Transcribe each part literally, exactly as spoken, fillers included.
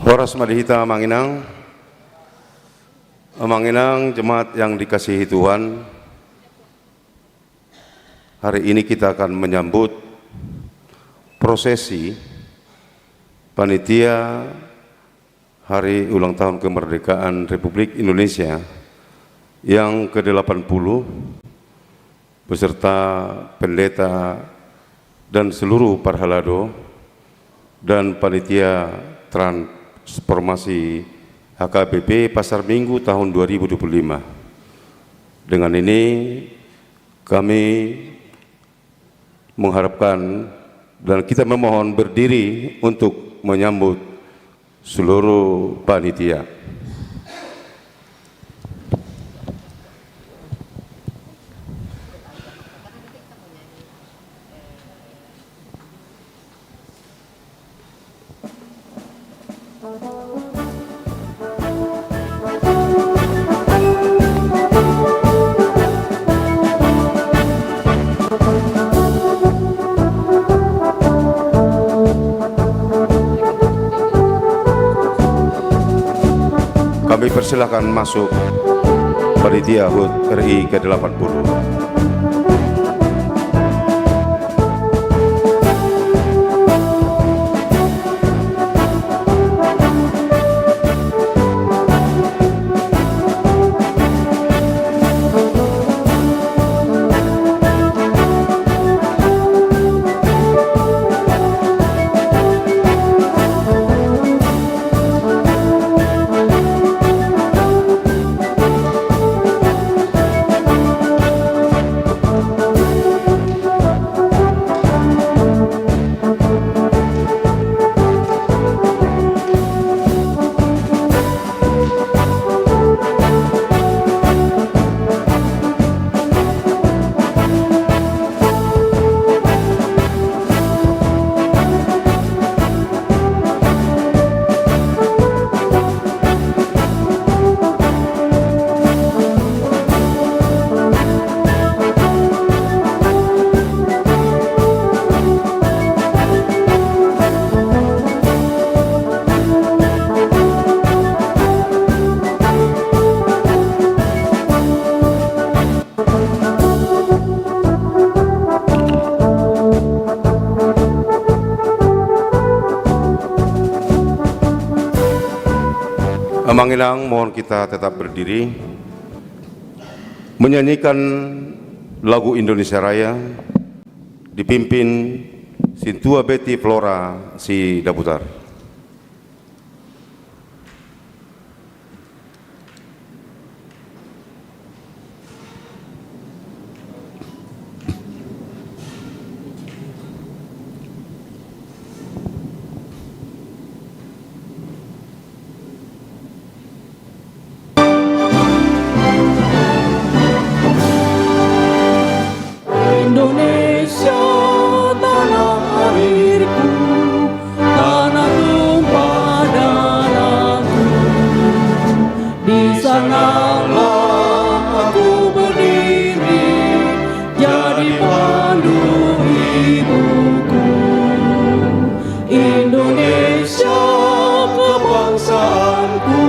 Horas ma di hita, Amang Inang. Amang Inang, jemaat yang dikasihi Tuhan, hari ini kita akan menyambut prosesi panitia Hari Ulang Tahun Kemerdekaan Republik Indonesia yang kedelapan puluh, beserta pendeta dan seluruh parhalado dan panitia transformasi H K B P Pasar Minggu tahun dua ribu dua puluh lima. Dengan ini, kami mengharapkan dan kita memohon berdiri untuk menyambut seluruh panitia. Kami persilakan masuk panitia HUT R I kedelapan puluh. Amang Inang, mohon kita tetap berdiri. Menyanyikan lagu Indonesia Raya dipimpin Sintua Betty Flora Sidabutar. Indonesia tanah airku, tanah tumpah darahku. Di sanalah aku berdiri, jadi pandu ibuku. Indonesia kebangsaanku,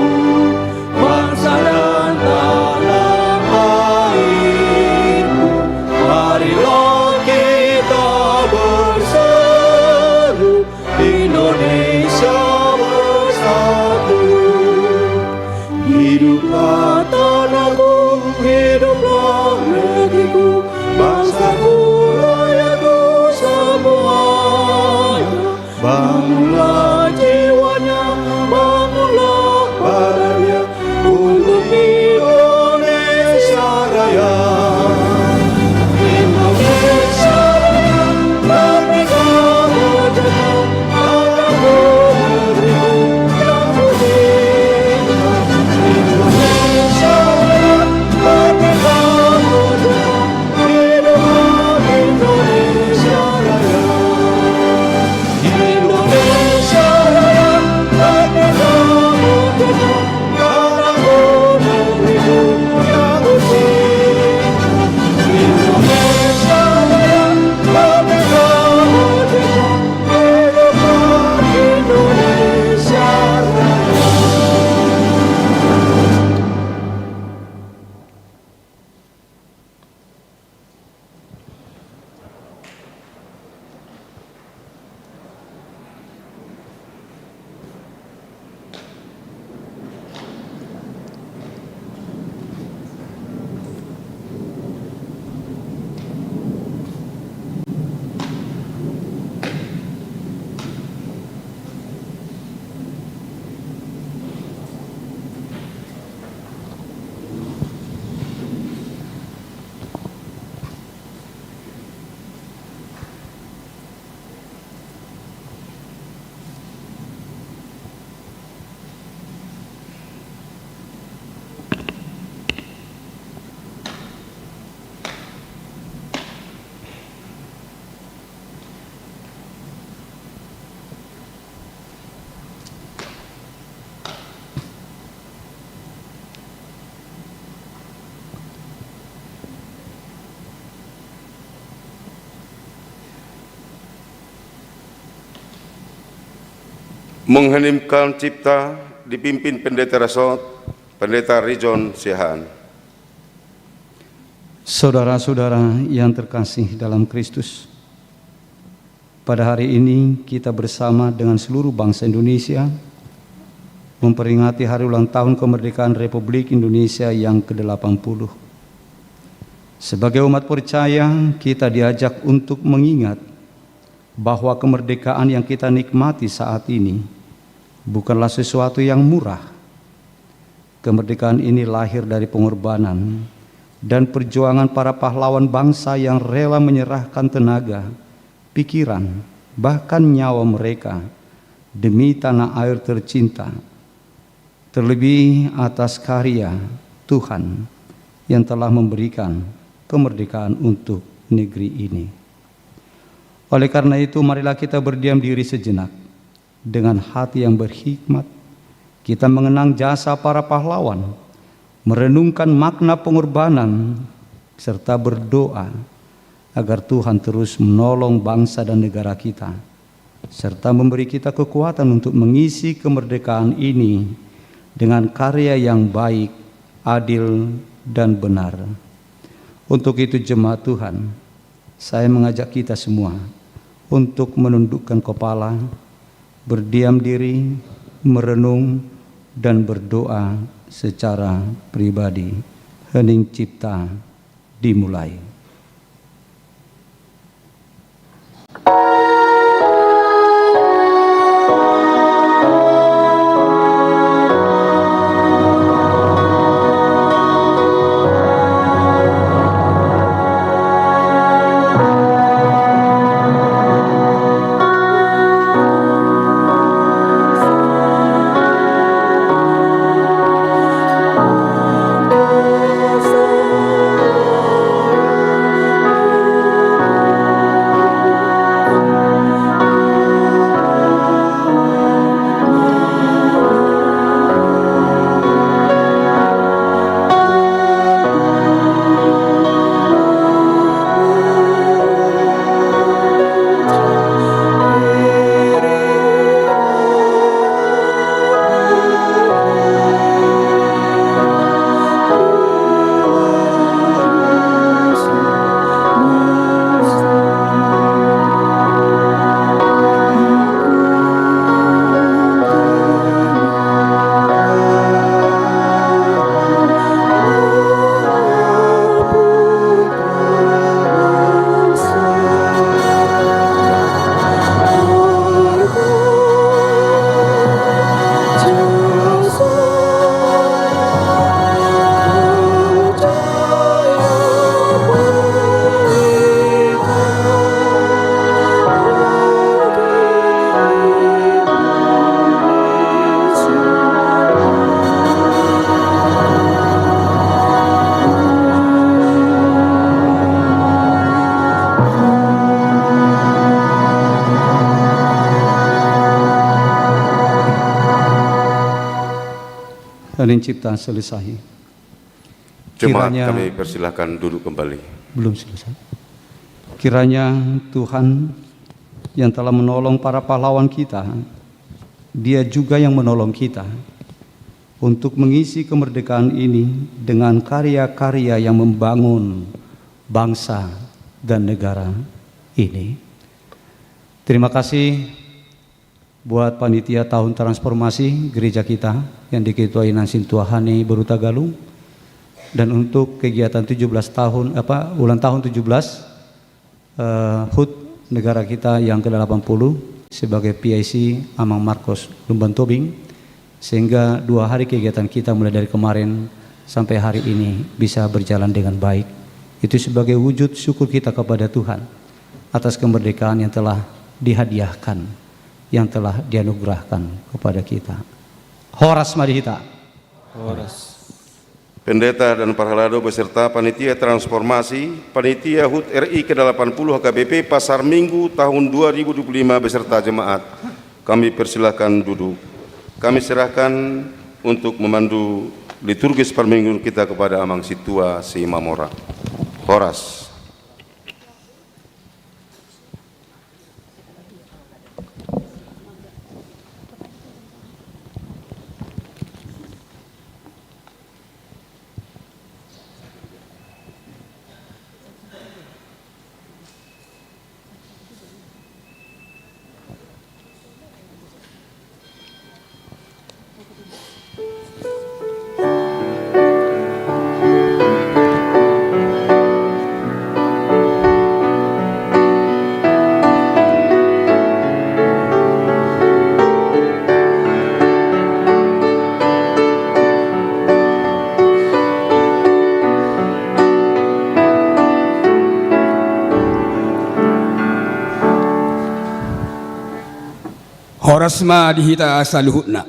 bangsa dan tanah airku. Marilah kita berseru, Indonesia bersatu. Hiduplah tanahku, hiduplah negeriku, bangsaku, rakyatku semuanya. Bangunlah jiwanya, bangunlah badannya untuk Indonesia Raya. Indonesia Raya, merdeka, merdeka, tanahku, negeriku yang ku cinta. Indonesia Mengheningkan cipta dipimpin Pendeta Resort, Pendeta Rijon Siahaan. Saudara-saudara yang terkasih dalam Kristus, pada hari ini kita bersama dengan seluruh bangsa Indonesia memperingati hari ulang tahun kemerdekaan Republik Indonesia yang kedelapan puluh. Sebagai umat percaya, kita diajak untuk mengingat bahwa kemerdekaan yang kita nikmati saat ini bukanlah sesuatu yang murah. Kemerdekaan ini lahir dari pengorbanan dan perjuangan para pahlawan bangsa yang rela menyerahkan tenaga, pikiran, bahkan nyawa mereka demi tanah air tercinta, terlebih atas karya Tuhan yang telah memberikan kemerdekaan untuk negeri ini. Oleh karena itu, marilah kita berdiam diri sejenak dengan hati yang berhikmat. Kita mengenang jasa para pahlawan, merenungkan makna pengorbanan, serta berdoa agar Tuhan terus menolong bangsa dan negara kita, serta memberi kita kekuatan untuk mengisi kemerdekaan ini dengan karya yang baik, adil, dan benar. Untuk itu, jemaat Tuhan, saya mengajak kita semua untuk menundukkan kepala, berdiam diri, merenung, dan berdoa secara pribadi. Hening cipta dimulai. Hening cipta selesai. Jemaat, kiranya kami persilahkan duduk kembali. Belum selesai. Kiranya Tuhan yang telah menolong para pahlawan kita, Dia juga yang menolong kita untuk mengisi kemerdekaan ini dengan karya-karya yang membangun bangsa dan negara ini. Terima kasih buat panitia tahun transformasi gereja kita yang diketuai Inang Sintua Hani Boru Tagalung, dan untuk kegiatan tujuh belas tahun, apa, ulang tahun tujuh belas, eh, HUT negara kita yang kedelapan puluh sebagai P I C Amang Markos Lumban Tobing, sehingga dua hari kegiatan kita mulai dari kemarin sampai hari ini bisa berjalan dengan baik. Itu sebagai wujud syukur kita kepada Tuhan atas kemerdekaan yang telah dihadiahkan, yang telah dianugerahkan kepada kita. Horas ma di hita. Horas. Pendeta dan parhalado beserta panitia transformasi, panitia HUT R I kedelapan puluh H K B P Pasar Minggu tahun dua ribu dua puluh lima beserta jemaat. Kami persilahkan duduk. Kami serahkan untuk memandu liturgis parmingguan kita kepada Amang Sintua Simamora. Horas. Ras ma di hita saluhutna.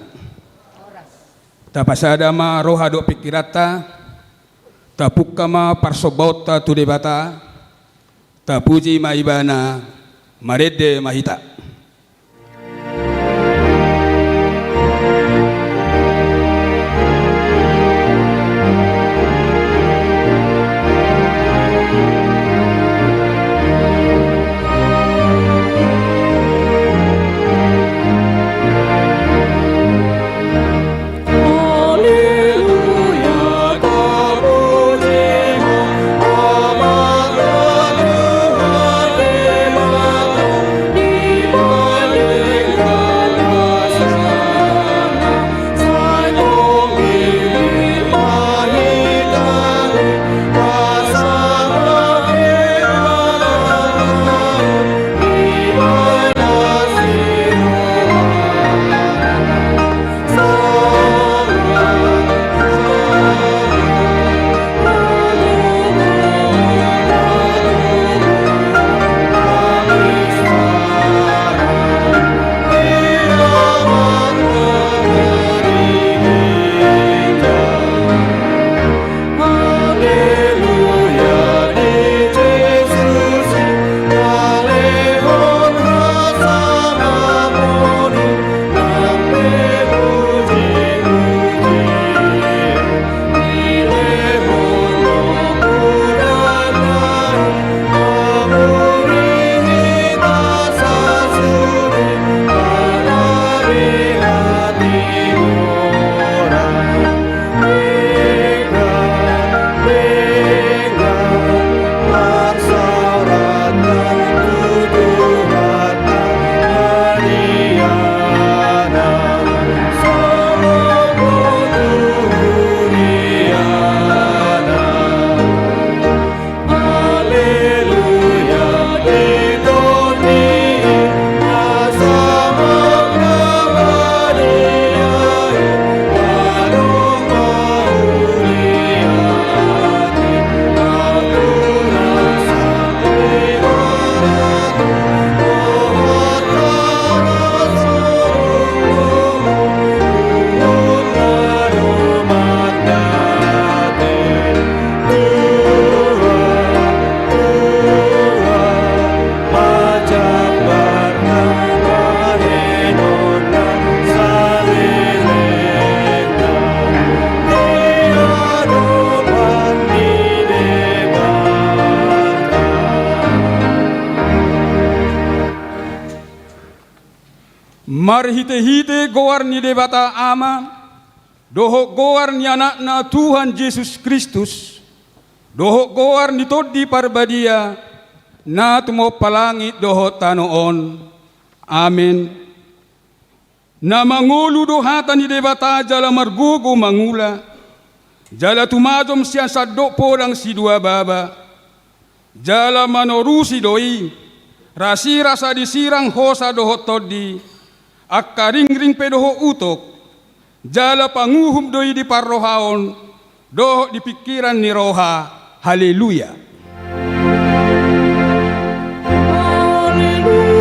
Tapasada ma roha dohot pingkiranta, tapungka ma parsombaonta tu Debata, tapuji ma Ibana, marende ma hita. Marhitehite goar ni Debata Ama, dohot goar ni Anakna Tuhan Jesus Kristus, dohot goar ni Tondi Parbadia, na tumompa langit dohot tano on. Amen. Na mangolu do hata ni Debata jala margogo mangula, jala tumajom sian sandok podang sidua baba, jala manorusi do i, rasirasa disirang hosa dohot tondi, angka ringring pe dohot utok, jala panguhum do i di parrohaon, dohot di pingkiran ni roha. Haleluya. Haleluya.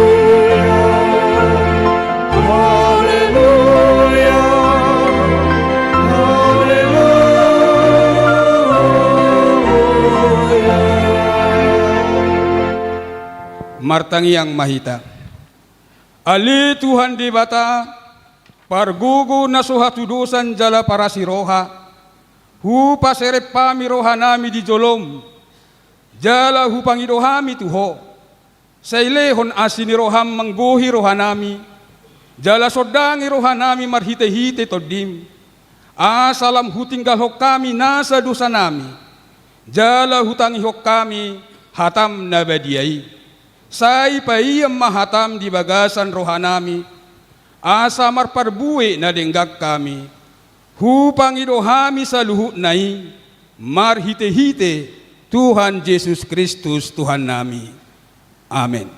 Haleluya. Haleluya. Martangiang ma hita. Ale Tuhan Debata, pargogo na so hatudosan jala parasi roha, hupaserep hami rohanami di jolom, jala hupangido hami tu Ho. Sai lehon asi ni roham manggohi rohanami, jala sondangi rohanami marhitehite Tondim, asa lam hutinggalhon hami nasa dosanami, jala hutangihon hami hatam na badia i. Sai paian ma hatam di bagasan rohanami, asa marparbue na denggan hami. Hupangido hami saluhutna i marhitehite Tuhan Jesus Kristus Tuhannami. Amen.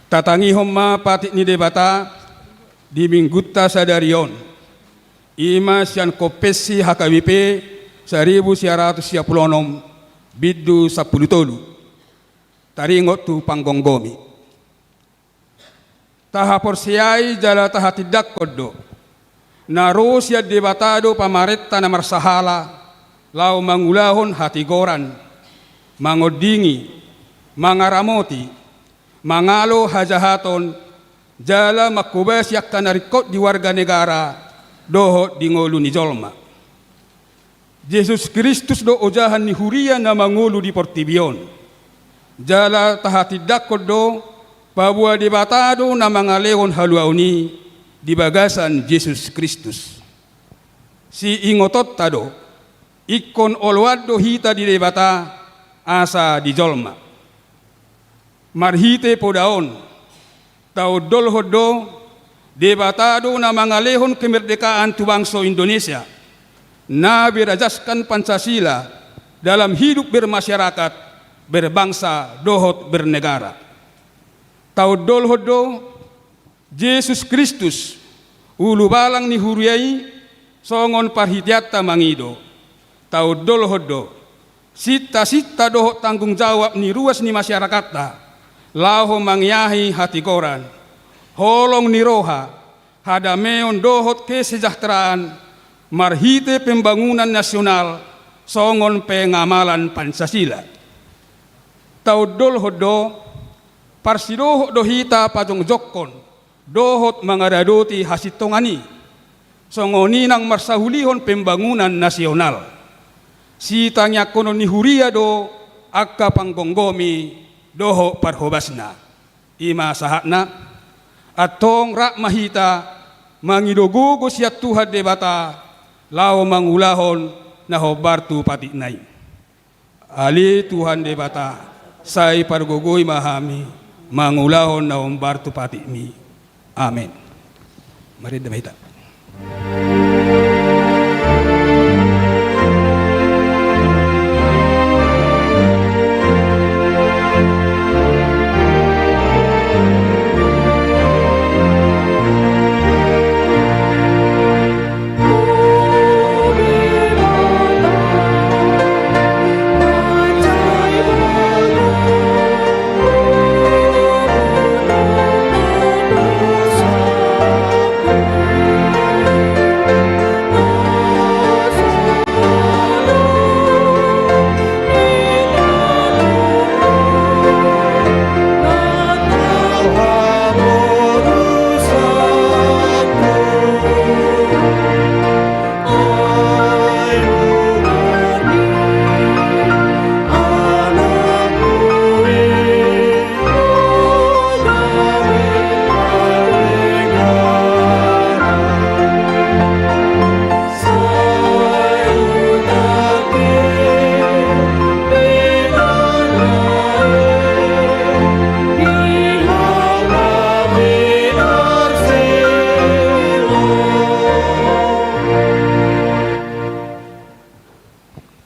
Tatangihon ma patik ni Debata di minggunta sadari on. I ma sian Konfessi H K B P saribu sia ratus sia pulu onom, bindu sampulu tolu. Taringot tu panggomgomi. Tahaporseai jala tahatindangkon do, na ro sian Debata do pamarenta na marsahala, laho mangulahon hatigoran, mangondingi, mangaramoti, mangalo hajahaton, jala manghobasi angka na ringkot di warga negara dohot di ngolu ni jolma. Jesus Kristus do ojahan ni huria na mangolu di portibi on. Jala tahatindangkon do, paboa Debata do na mangalehon haluaon i di bagasan Jesus Kristus. Siingotonta do, ingkon oloan do hita di Debata asa di jolma. Marhite poda on, taondolhon do, Debata do na mangalehon kemerdekaan tu bangso Indonesia, na berajaskan Pancasila dalam hidup bermasyarakat, berbangsa, dohot bernegara. Taondolhon do, Jesus Kristus, ulubalang ni huria i, songon parhiteanta mangido. Taondolhon do, sintasinta dohot tanggung jawab ni ruas ni masyarakatta, laho mangeahi hatigoran, holong ni roha, hadameon dohot kesejahteraan, marhite pembangunan nasional, songon pengamalan Pancasila. Taondolhon do, parsidohot do hita pajongjongkon dohot mangaradoti hasintongan i, songon i nang marsahulihon pembangunan nasional. Sitangiangkonon ni huria do angka panggomgomi dohot parhobasna. I ma sahatna, antong rap ma hita mangido gogo sian Tuhan Debata, laho mangulahon na hombar tu patikna i. Ale Tuhan Debata, sai pargogoi ma hami mangulahon na hombar tu patikmi. Amen. Marende ma hita.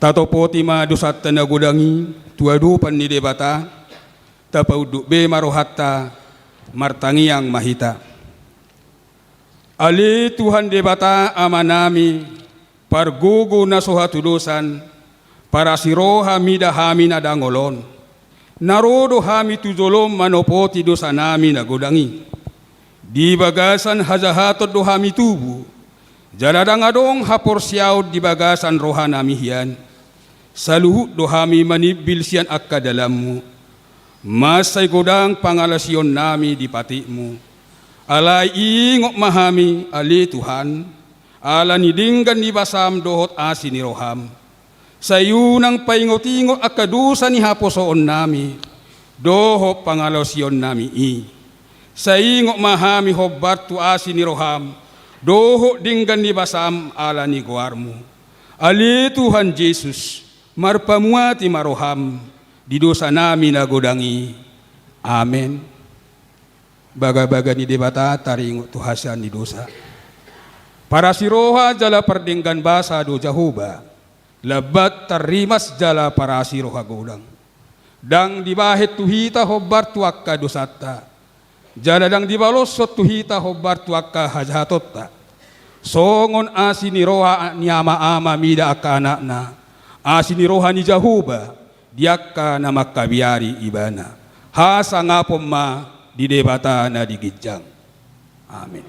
Tatopoti ma dosanta na godang i tu adopan ni Debata, tapaunduk be ma rohanta, martangiang ma hita. Ale Tuhan Debata Amanami, pargogo na so hatudosan, parasi roha mida hami na dangol on. Na ro do hami tu jolom manopoti dosanami na godang i. Di bagasan hajahaton do hami tubu, jala ndang adong haporseaon di bagasan rohanami hian. Saluhut do hami manimbil sian angka dalanmu. Mansai godang pangalaosionnami di patikmu. Alai ingot ma hami, ale Tuhan, ala ni denggan ni basam dohot asi ni roham. Sai unang paingotingot angka dosa ni haposoonnami dohot pangalaosionnami i. Sai ingot ma hami hombar tu asi ni roham dohot denggan ni basam ala ni goarmu. Ale Tuhan Jesus, marpamuati ma roham di dosanami na godang i. Amen. Bagabaga ni Debata taringot tu hasea ni dosa. Parasi roha jala pardenggan basa do Jahowa, lambat tarrimas jala parasi roha godang. Ndang dibahen tu hita hombar tu angka dosanta. Jala ndang dibaloshon tu hita hombar tu angka hajahatonta. Songon asi ni roha ni ama-ama mida angka anakna, asi ni roha ni Jahowa di angka na mangkabiari ibana. Hasangapon ma di Debata na di ginjang. Amin.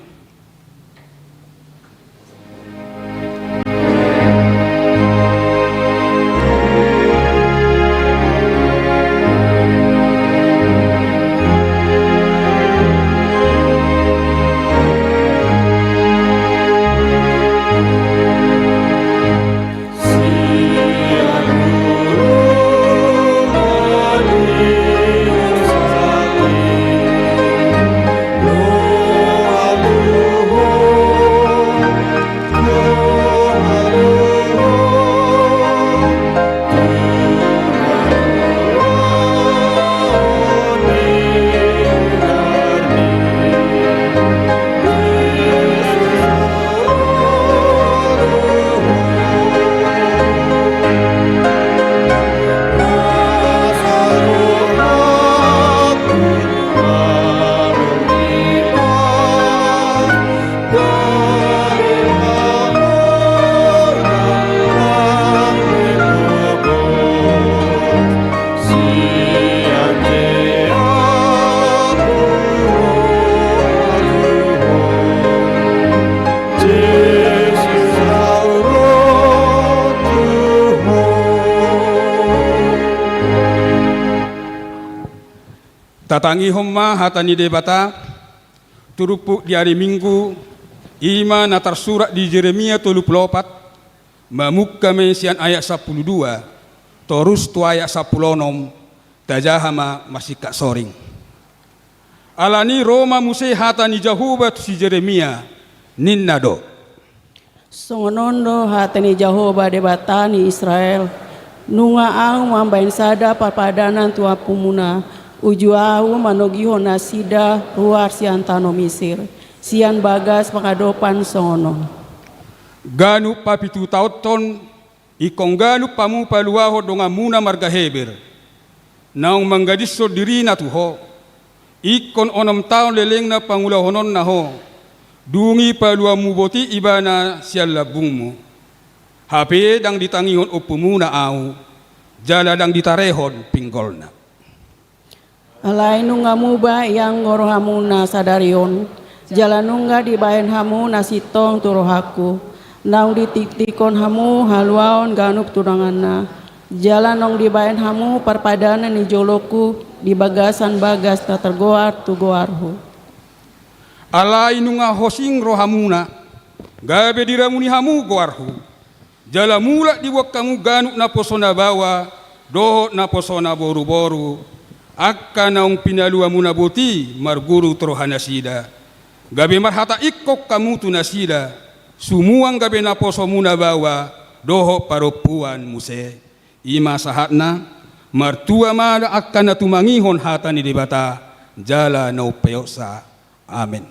Tatangihon ma hata ni Debata, turpuk di ari Minggu, i ma na tarsurat di Jeremia tolu pulu opat, mamungka ma i sian ayat sampulu dua, torus tu ayat sampulu onom, tajaha ma marsingkat soring. Alani ro ma muse hata ni Jahowa tu si Jeremia, ninna do: Songon on do hata ni Jahowa Debata ni Israel: Nunga Ahu mambahen sada parpadanan tu ompumuna, uju Ahu manogihon nasida ruar sian tano Misir, sian bagas pangadopan songon on. Ganup papitutaonhon, ingkon ganup hamu paluahon donganmuna marga Heber, naung manggadishon dirina tu ho, ingkon onom taon lelengna pangulahononna ho, dung i paluaonmu boti ibana sian lambungmu. Hape ndang ditangihon ompumuna Ahu, jala ndang ditarehon pinggolna. Alai nunga muba ianggo rohamuna sadari on, jala nunga dibahen hamu na sintong tu rohangku, naung ditiktikhon hamu haluaon ganup tu donganna, jala naung dibahen hamu parpadanan ni jolongku di bagasan bagas na targoar tu goarhu. Alai nunga hosing rohamuna, gabe diramuni hamu goarhu, jala mulak diboan hamu ganup naposo na baoa dohot naposo na boruboru, angka naung pinaluamuna boti marguru tu rohanasida, gabe marhata ingkon hamu tu nasida, sumuang gabe naposomuna baoa dohot parompuan muse. I ma sahatna. Martua ma angka na tumangihon hata ni Debata jala na umpeopsa. Amen.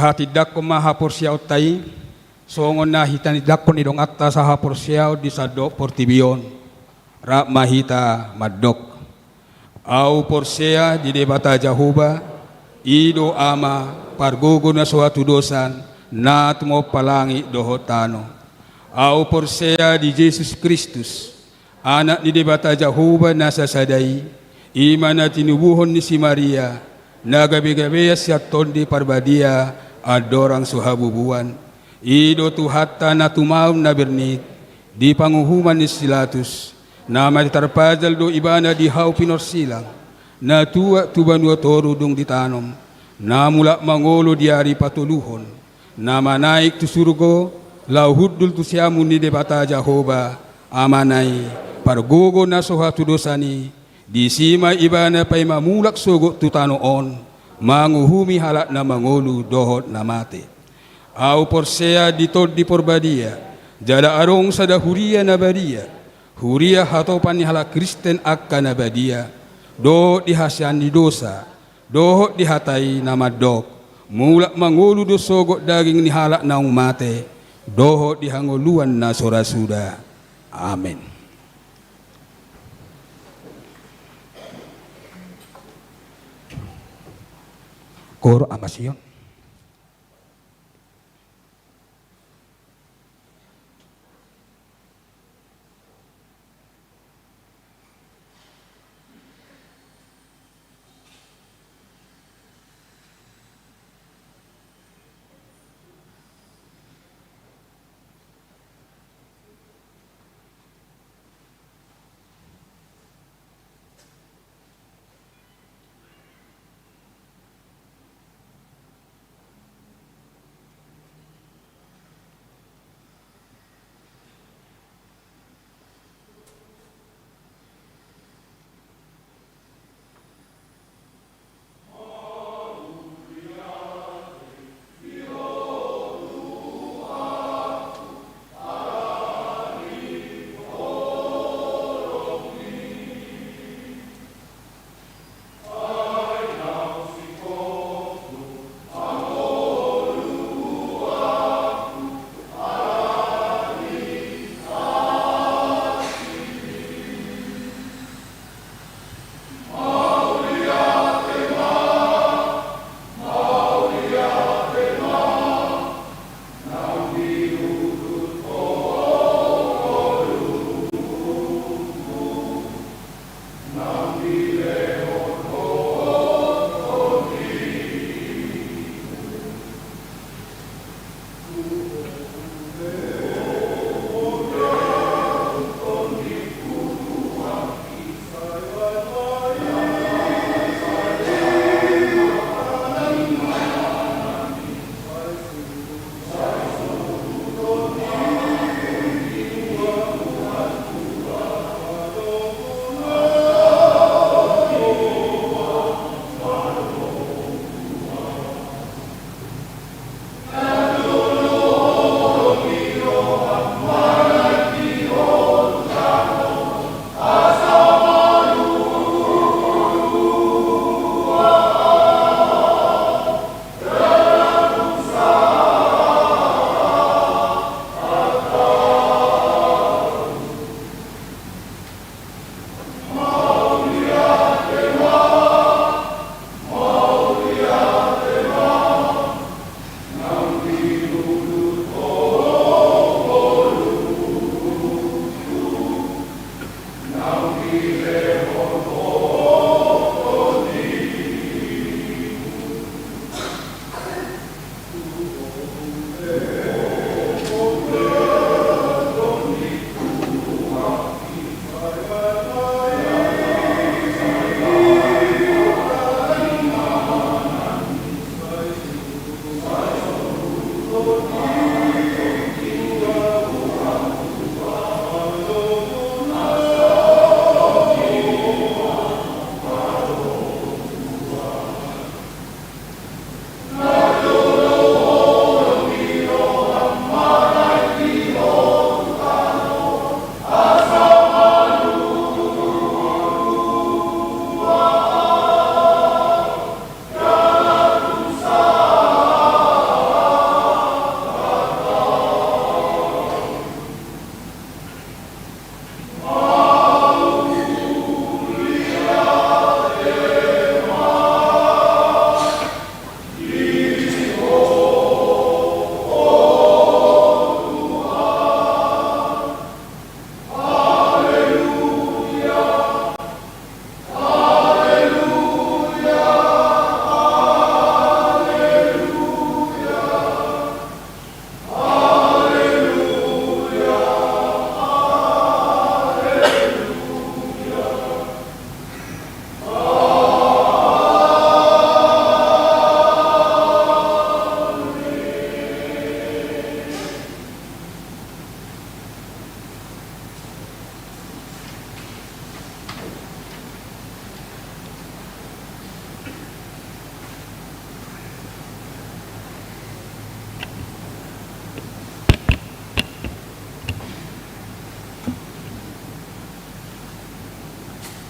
Tahatindangkon ma haporseaonta i, songon na hutindangkon ni donganta sahaporseaon di sandok portibi on. Rap ma hita mandok. Ahu porsea di Debata Jahowa, i do Ama, pargogo na so hatudosan, na tumompa langit dohot tano. Ahu porsea di Jesus Kristus, Anak ni Debata Jahowa na sasada i, i ma na tinubuhon ni si Maria, na gabegabean sian Tondi Parbadia, andorang so habubuan. I do Tuhanta na tumaon na bernit, di panguhuman ni si Pilatus, na mate tarpajal do ibana di hau pinorsilang, na tuat tu banua toru dung ditanom, na mulak mangolu di ari patoluhon, na manaek tu surgo, laho hundul tu siamun ni Debata Jahowa, Amana i, pargogo na so hatudosan i, disi ma ibana paima mulak sogot tu tano on, manguhumi halak na mangolu dohot na mate. Ahu porsea di Tondi Parbadia, jala adong sada huria na badia, huria hatopan ni halak Kristen angka na badia, dohot di hasesaan ni dosa, dohot di hata i na mandok, mulak mangolu do sogot daging ni halak naung mate, dohot di hangoluan na so ra suda. Amen. Koor Ama Sion.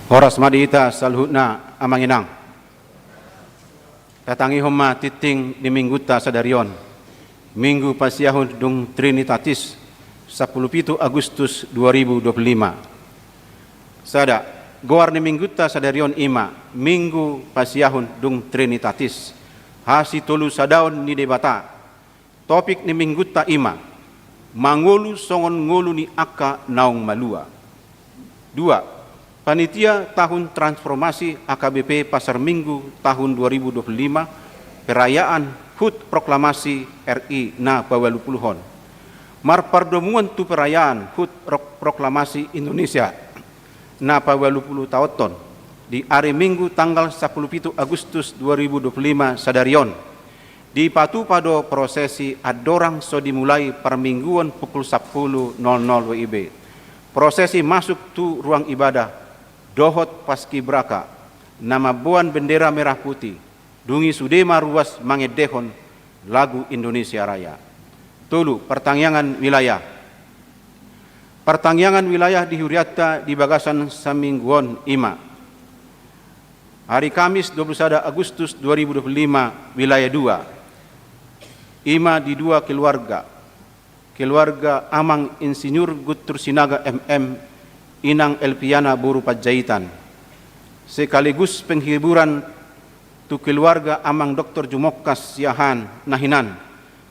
Horas ma di hita saluhutna, amang inang. Tatangihon ma tingting ni minggunta sadari on. Minggu pasiahun dung Trinitatis, sampulu pitu Agustus dua ribu dua puluh lima. Sada, goar ni minggunta sadari on i ma Minggu pasiahun dung Trinitatis. Hasitolusadaon ni Debata. Topik ni minggunta i ma mangolu songon ngolu ni angka naung malua. Dua, panitia tahun transformasi H K B P Pasar Minggu tahun dua ribu dua puluh lima, perayaan HUT proklamasi R I na paualupuluhon. Marpardomuan tu perayaan HUT rok-, proklamasi Indonesia na paualupuluh taonhon di ari Minggu tanggal sampulu pitu Agustus dua ribu dua puluh lima sadari on. Dipatupa do prosesi andorang so dimulai parmingguon pukul sampulu nol nol W I B. Prosesi masuk tu ruang ibadah dohot paskibraka na mamboan bendera merah putih, dung i sude ma ruas mangendehon lagu Indonesia Raya. Tolu, partangiangan wilayah. Partangiangan wilayah di hurianta di bagasan saminggu on i ma: Hari Kamis dua puluh sada Agustus dua ribu dua puluh lima, wilayah dua, i ma di dua keluarga. Keluarga Amang Insinyur Guntur Sinaga M M, Inang Elviana boru Panjaitan. Sekaligus penghiburan tu keluarga Amang Doktor Jumongkas Siahaan na hinan,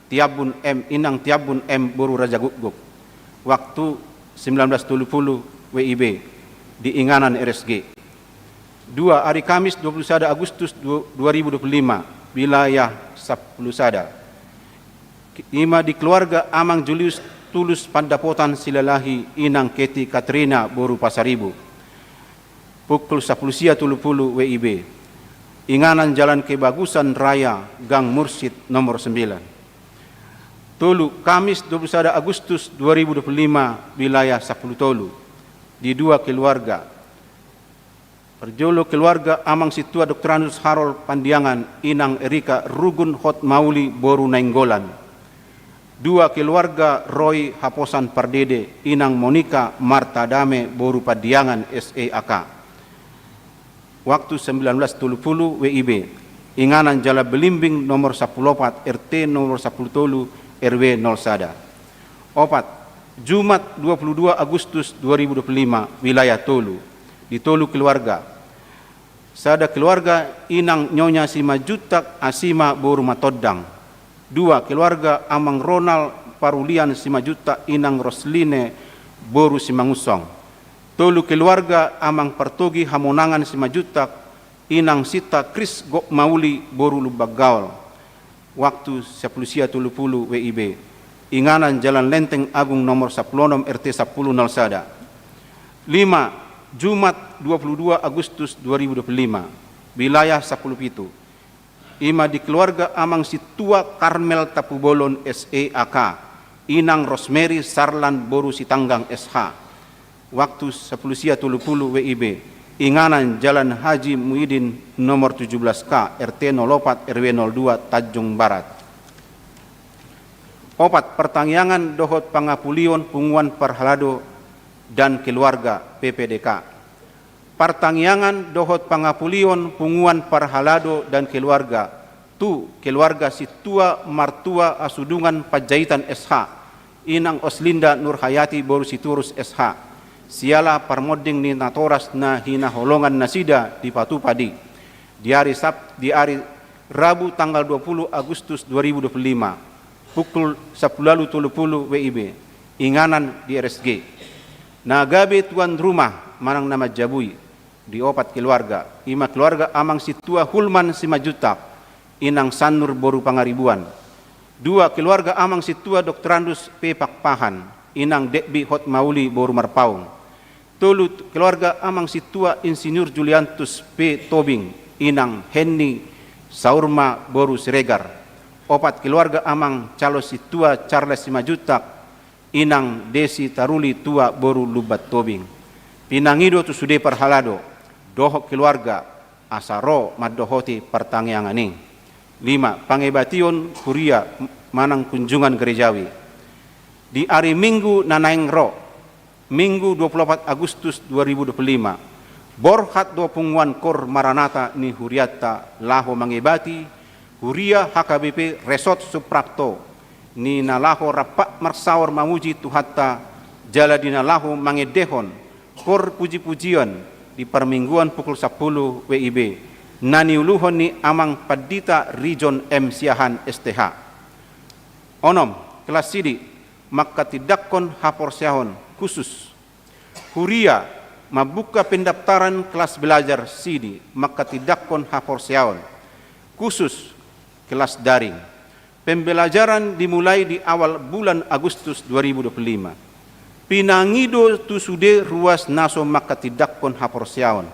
Tiambun M, Inang Tiambun M boru Rajagukguk. Waktu sembilan belas tolu puluh W I B di Inganan R S G. Dua, hari Kamis dua puluh sada Agustus du-, dua ribu dua puluh lima, wilayah sampulu sada. I ma di keluarga Amang Julius Tulus Pandapotan Silalahi, Inang Keti Katrina boru Pasaribu. Pukul sampulu sia tolu puluh W I B. Inganan Jalan Kebagusan Raya, Gang Mursyid nomor sembilan. Tolu, Kamis dua puluh sada Agustus dua ribu dua puluh lima, wilayah sampulu tolu, di dua keluarga. Parjolo, keluarga Amang Sintua Doktorandus Harold Pandiangan, Inang Erika Rugun Hotmauli boru Nainggolan. Dua, keluarga Roy Haposan Pardede, Inang Monika Marta Dame boru Pandiangan S E A K. Waktu sembilan belas tolu puluh W I B. Inganan Jalan Belimbing nomor sampulu opat, R T nomor sampulu tolu, R W nol sada. Opat, Jumat dua puluh dua Agustus dua ribu dua puluh lima, wilayah tolu, di tolu keluarga. Sada keluarga Inang Nyonya Simanjuntak Asima boru Matondang. Dua, keluarga Amang Ronald Parulian Simanjuntak, Inang Rosline boru Simangunsong. Tolu, keluarga Amang Partogi Hamonangan Simanjuntak, Inang Sinta Kris Gokmauli boru Lumban Gaol. Waktu sampulu sia tolu puluh W I B. Inganan Jalan Lenteng Agung nomor sampulu onom, R T sampulu nol sada. Lima, Jumat dua puluh dua Agustus dua ribu dua puluh lima, wilayah sampulu pitu. I ma di keluarga Amang Sintua Karmel Tampubolon S E A K, Inang Rosemary Sarlan boru Sitanggang S H. Waktu sampulu sia tolu puluh W I B. Inganan Jalan Haji Muidin nomor tujuh belas K, R T nol opat, R W nol dua, Tanjung Barat. Opat, partangiangan dohot pangapulion punguan parhalado dan keluarga, P P D K. Partangiangan dohot pangapulion punguan parhalado dan keluarga tu keluarga Sintua Martua Hasudungan Panjaitan S H, Inang Oslinda Nurhayati boru Sitorus S H, siala parmonding ni natoras na hinaholongan nasida dipatupa di, di ari Sab-, di ari Rabu tanggal dua puluh Agustus dua ribu dua puluh lima, pukul sampulu ualu tolu puluh W I B, inganan di R S G. Na gabe tuan rumah manang na manjabui di opat keluarga, i ma keluarga Amang Sintua Hulman Simanjuntak, Inang Sannur boru Pangaribuan. Dua, keluarga Amang Sintua Doktorandus P Pakpahan, Inang Dekbi Hotmauli boru Marpaung. Tolu, keluarga Amang Sintua Insinyur Juliantus P Tobing, Inang Henni Saurma boru Siregar. Opat, keluarga Amang Calo Sintua Charles Simanjuntak, Inang Desi Taruli Tua boru Lumban Tobing. Pinangido tu sude parhalado dohot keluarga asa ro mandohoti partangiangan i. Lima, pangebation huria manang kunjungan gerejawi. Di ari Minggu na naeng ro, Minggu dua puluh opat Agustus dua ribu dua puluh lima, Borhat do punguan Kor Maranatha ni hurianta laho mangebati huria H K B P Resort Suprapto ni na laho rampak marsaor mamuji Tuhanta jala di na laho mangendehon kor pujipujian di parmingguan pukul sampulu W I B na niuluhon ni Amang Pandita Rijon M Siahaan S T H. Onom, kelas sidi, manghatindanghon haporseaon khusus. Huria mambuka pendaftaran kelas belajar sidi manghatindanghon haporseaon khusus, kelas daring. Pembelajaran dimulai di awal bulan Agustus dua ribu dua puluh lima. Pinangido tu sude ruas na so manghatindanghon haporseaon,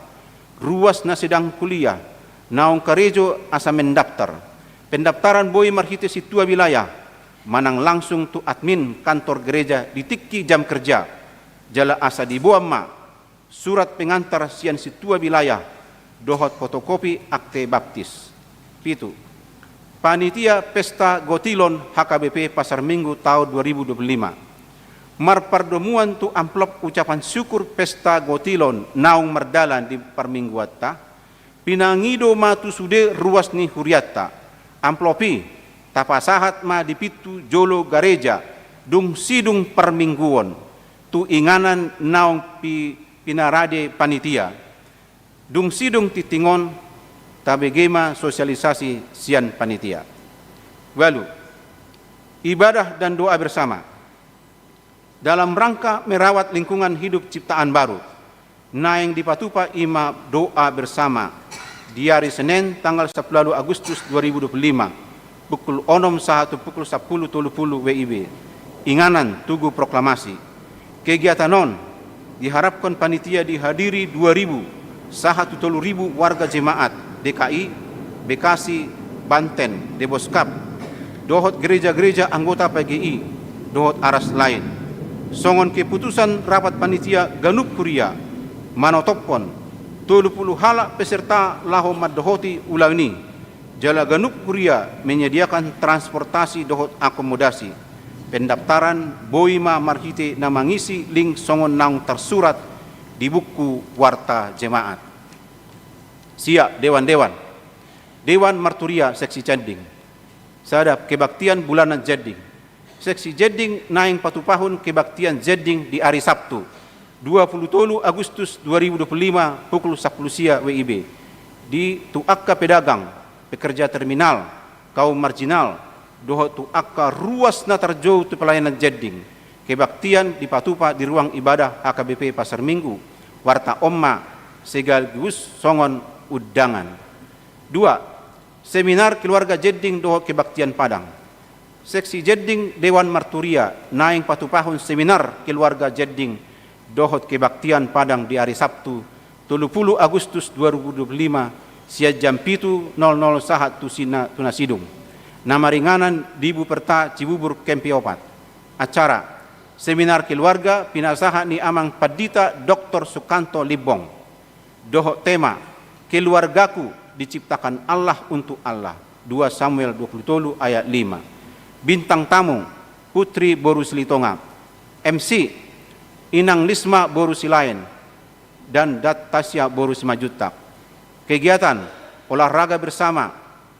ruas na sedang kuliah, naung karejo asa mendaftar. Pendaftaran boi marhite sintua wilayah manang langsung tu admin kantor gereja di tingki jam kerja, jala asa diboan ma surat pengantar sian sintua wilayah dohot fotokopi akte baptis. Pitu, panitia Pesta Gotilon H K B P Pasar Minggu taon dua ribu dua puluh lima. Marpardomuan tu amplop ucapan syukur Pesta Gotilon naung mardalan di parmingguanta, pinangido ma tu sude ruas ni hurianta. Amplop i tapasahat ma di pintu jolo gareja dung sidung parmingguon tu inganan naung pi-, pinarade panitia. Dung sidung tingting on, tabege ma sosialisasi sian panitia. Ualu, ibadah dan doa bersama. Dalam rangka merawat lingkungan hidup ciptaan baru, naeng dipatupa i ma doa bersama di ari Senen tanggal sampulu ualu Agustus dua ribu dua puluh lima, pukul onom sahat tu pukul sampulu tolu pulu W I B. Inganan tugu proklamasi. Kegiatan on diharapkan panitia dihadiri dua ribu sahat tu tolu ribu warga jemaat D K I, Bekasi, Banten, Deboskap, dohot gereja-gereja anggota P G I, dohot aras lain. Songon keputusan rapat panitia ganup huria, manotophon tolu pulu halak peserta laho mandohoti ulaon i, jala ganup huria menyediakan transportasi dohot akomodasi. Pendaftaran boi ma marhite na mangisi link songon naung tarsurat di buku warta jemaat. Sia, dewan-dewan. Dewan marturia seksi Janding. Sada, kebaktian bulanan Janding. Seksi Janding naeng patupahon kebaktian Janding di ari Sabtu, dua pulu tolu Agustus dua ribu dua pulu lima, pukul sampulu sia W I B, di tu angka pedagang, pekerja terminal, kaum marginal, dohot tu angka ruas na tarjou tu pelayanan Janding. Kebaktian dipatupa di ruang ibadah H K B P Pasar Minggu. Warta on ma sekaligus songon undangan. Dua, seminar keluarga Janding dohot kebaktian Padang. Seksi Janding Dewan Marturia naeng patupahon seminar keluarga Janding dohot kebaktian Padang di ari Sabtu, tolu pulu Agustus dua ribu dua puluh lima, sian jam pitu nol nol sahat tu sina-, tu na sidung. Na maringanan di Buperta Cibubur Kempe Opat. Acara seminar keluarga pinasahat ni Amang Pandita Doktor Sukanto Limbong. Dohot tema, Keluargaku diciptakan Allah untuk Allah, dua Samuel dua puluh tolu ayat lima. Bintang tamu, Putri boru Silitonga. M C, Inang Lisma boru Silaen dan Datasya boru Simanjuntak. Kegiatan, olahraga bersama,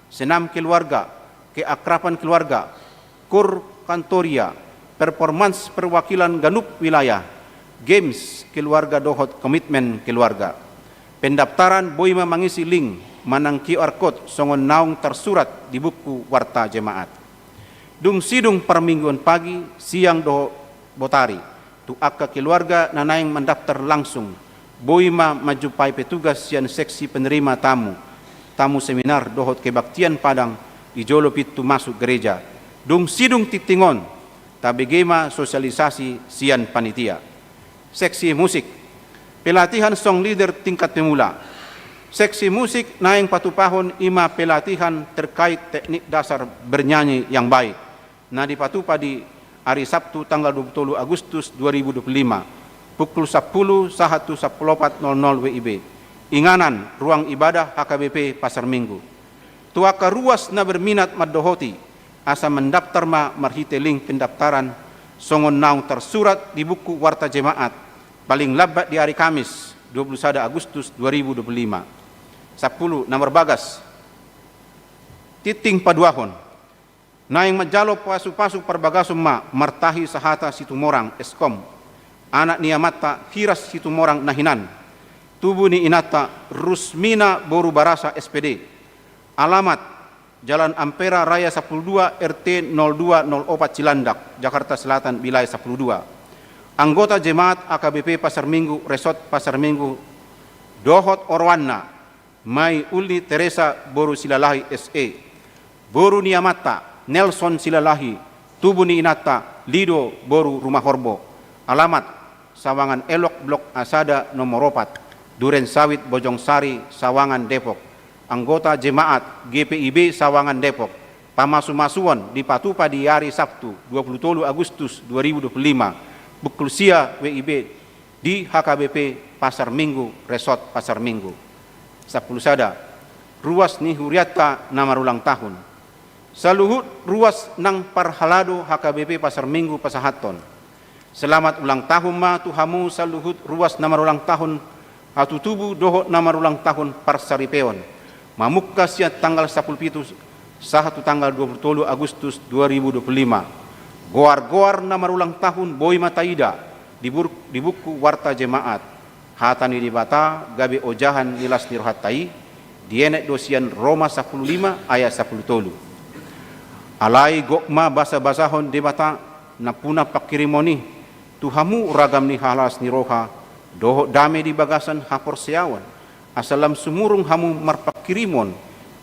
senam keluarga, keakraban keluarga, kur kantoria, performance perwakilan ganup wilayah, games keluarga dohot komitmen keluarga. Pendaftaran boi ma mangisi link manang Q R code songon naung tarsurat di buku warta jemaat. Dung sidung parmingguon pagi, siang dohot botari, tu angka keluarga na naeng mandaftar langsung, boi ma manjumpai petugas sian seksi penerima tamu, tamu seminar dohot kebaktian Padang di jolo pintu masuk gereja. Dung sidung tingting on, tabege ma sosialisasi sian panitia. Seksi musik. Pelatihan song leader tingkat pemula. Seksi musik naeng patupahon i ma pelatihan terkait teknik dasar bernyanyi yang baik. Na dipatupa di ari Sabtu tanggal dua puluh tolu Agustus dua ribu dua puluh lima, pukul sampulu sahat tu sampulu opat nol nol W I B. Inganan, ruang ibadah H K B P Pasar Minggu. Tu angka ruas na berminat mandohoti, asa mandaftar ma marhite link pendaftaran songon naung tarsurat di buku warta jemaat, paling lambat di ari Kamis, dua puluh sada Agustus dua ribu dua puluh lima. Sampulu na marbagas. Tinting paduahon. Naeng manjalo pasupasu parbagason ma martahi sahata Situmorang S Kom, anak ni amanta Hiras Situmorang na hinan, tubu ni inanta Rusmina boru Barasa S P D. Alamat: Jalan Ampera Raya sampulu dua, R T nol dua nol opat, Cilandak, Jakarta Selatan, Wilayah sampulu dua. Anggota jemaat A K B P Pasar Minggu, Resort Pasar Minggu, dohot oroanna: Mai Ulli Teresa boru Silalahi S E, boru ni amanta Nelson Silalahi, tubu ni inanta Lido boru Rumahorbo. Alamat: Sawangan Elok, Blok A sada, nomor opat, Duren Sawit, Bojongsari, Sawangan, Depok. Anggota jemaat G P I B Sawangan, Depok. Pamasumasuon dipatupa di ari Sabtu, dua puluh tolu Agustus dua ribu dua puluh lima, pukul sia W I B, di H K B P Pasar Minggu, Resort Pasar Minggu. Sampulu sada. Ruas ni hurianta na marulang tahun. Saluhut ruas nang parhalado H K B P Pasar Minggu pasahathon: Selamat ulang tahun ma tu hamu saluhut ruas na marulang tahun hatutubu dohot na marulang tahun parsaripeon, mamungka sian tanggal sampulu pitu sahat tu tanggal dua puluh tolu Agustus dua ribu dua puluh lima. Goar-goar na marulang tahun boi ma taida di bur-, di buku warta jemaat. Hata ni Debata gabe ojahan ni las ni rohanta i, dienet do sian Roma sampulu lima ayat sampulu tolu. Alai gok ma basabasahon Debata nampuna pangkirimon i tu hamu ragam ni halalas ni roha dohot dame di bagasan haporseaon, asa lam sumurung hamu marpangkirimon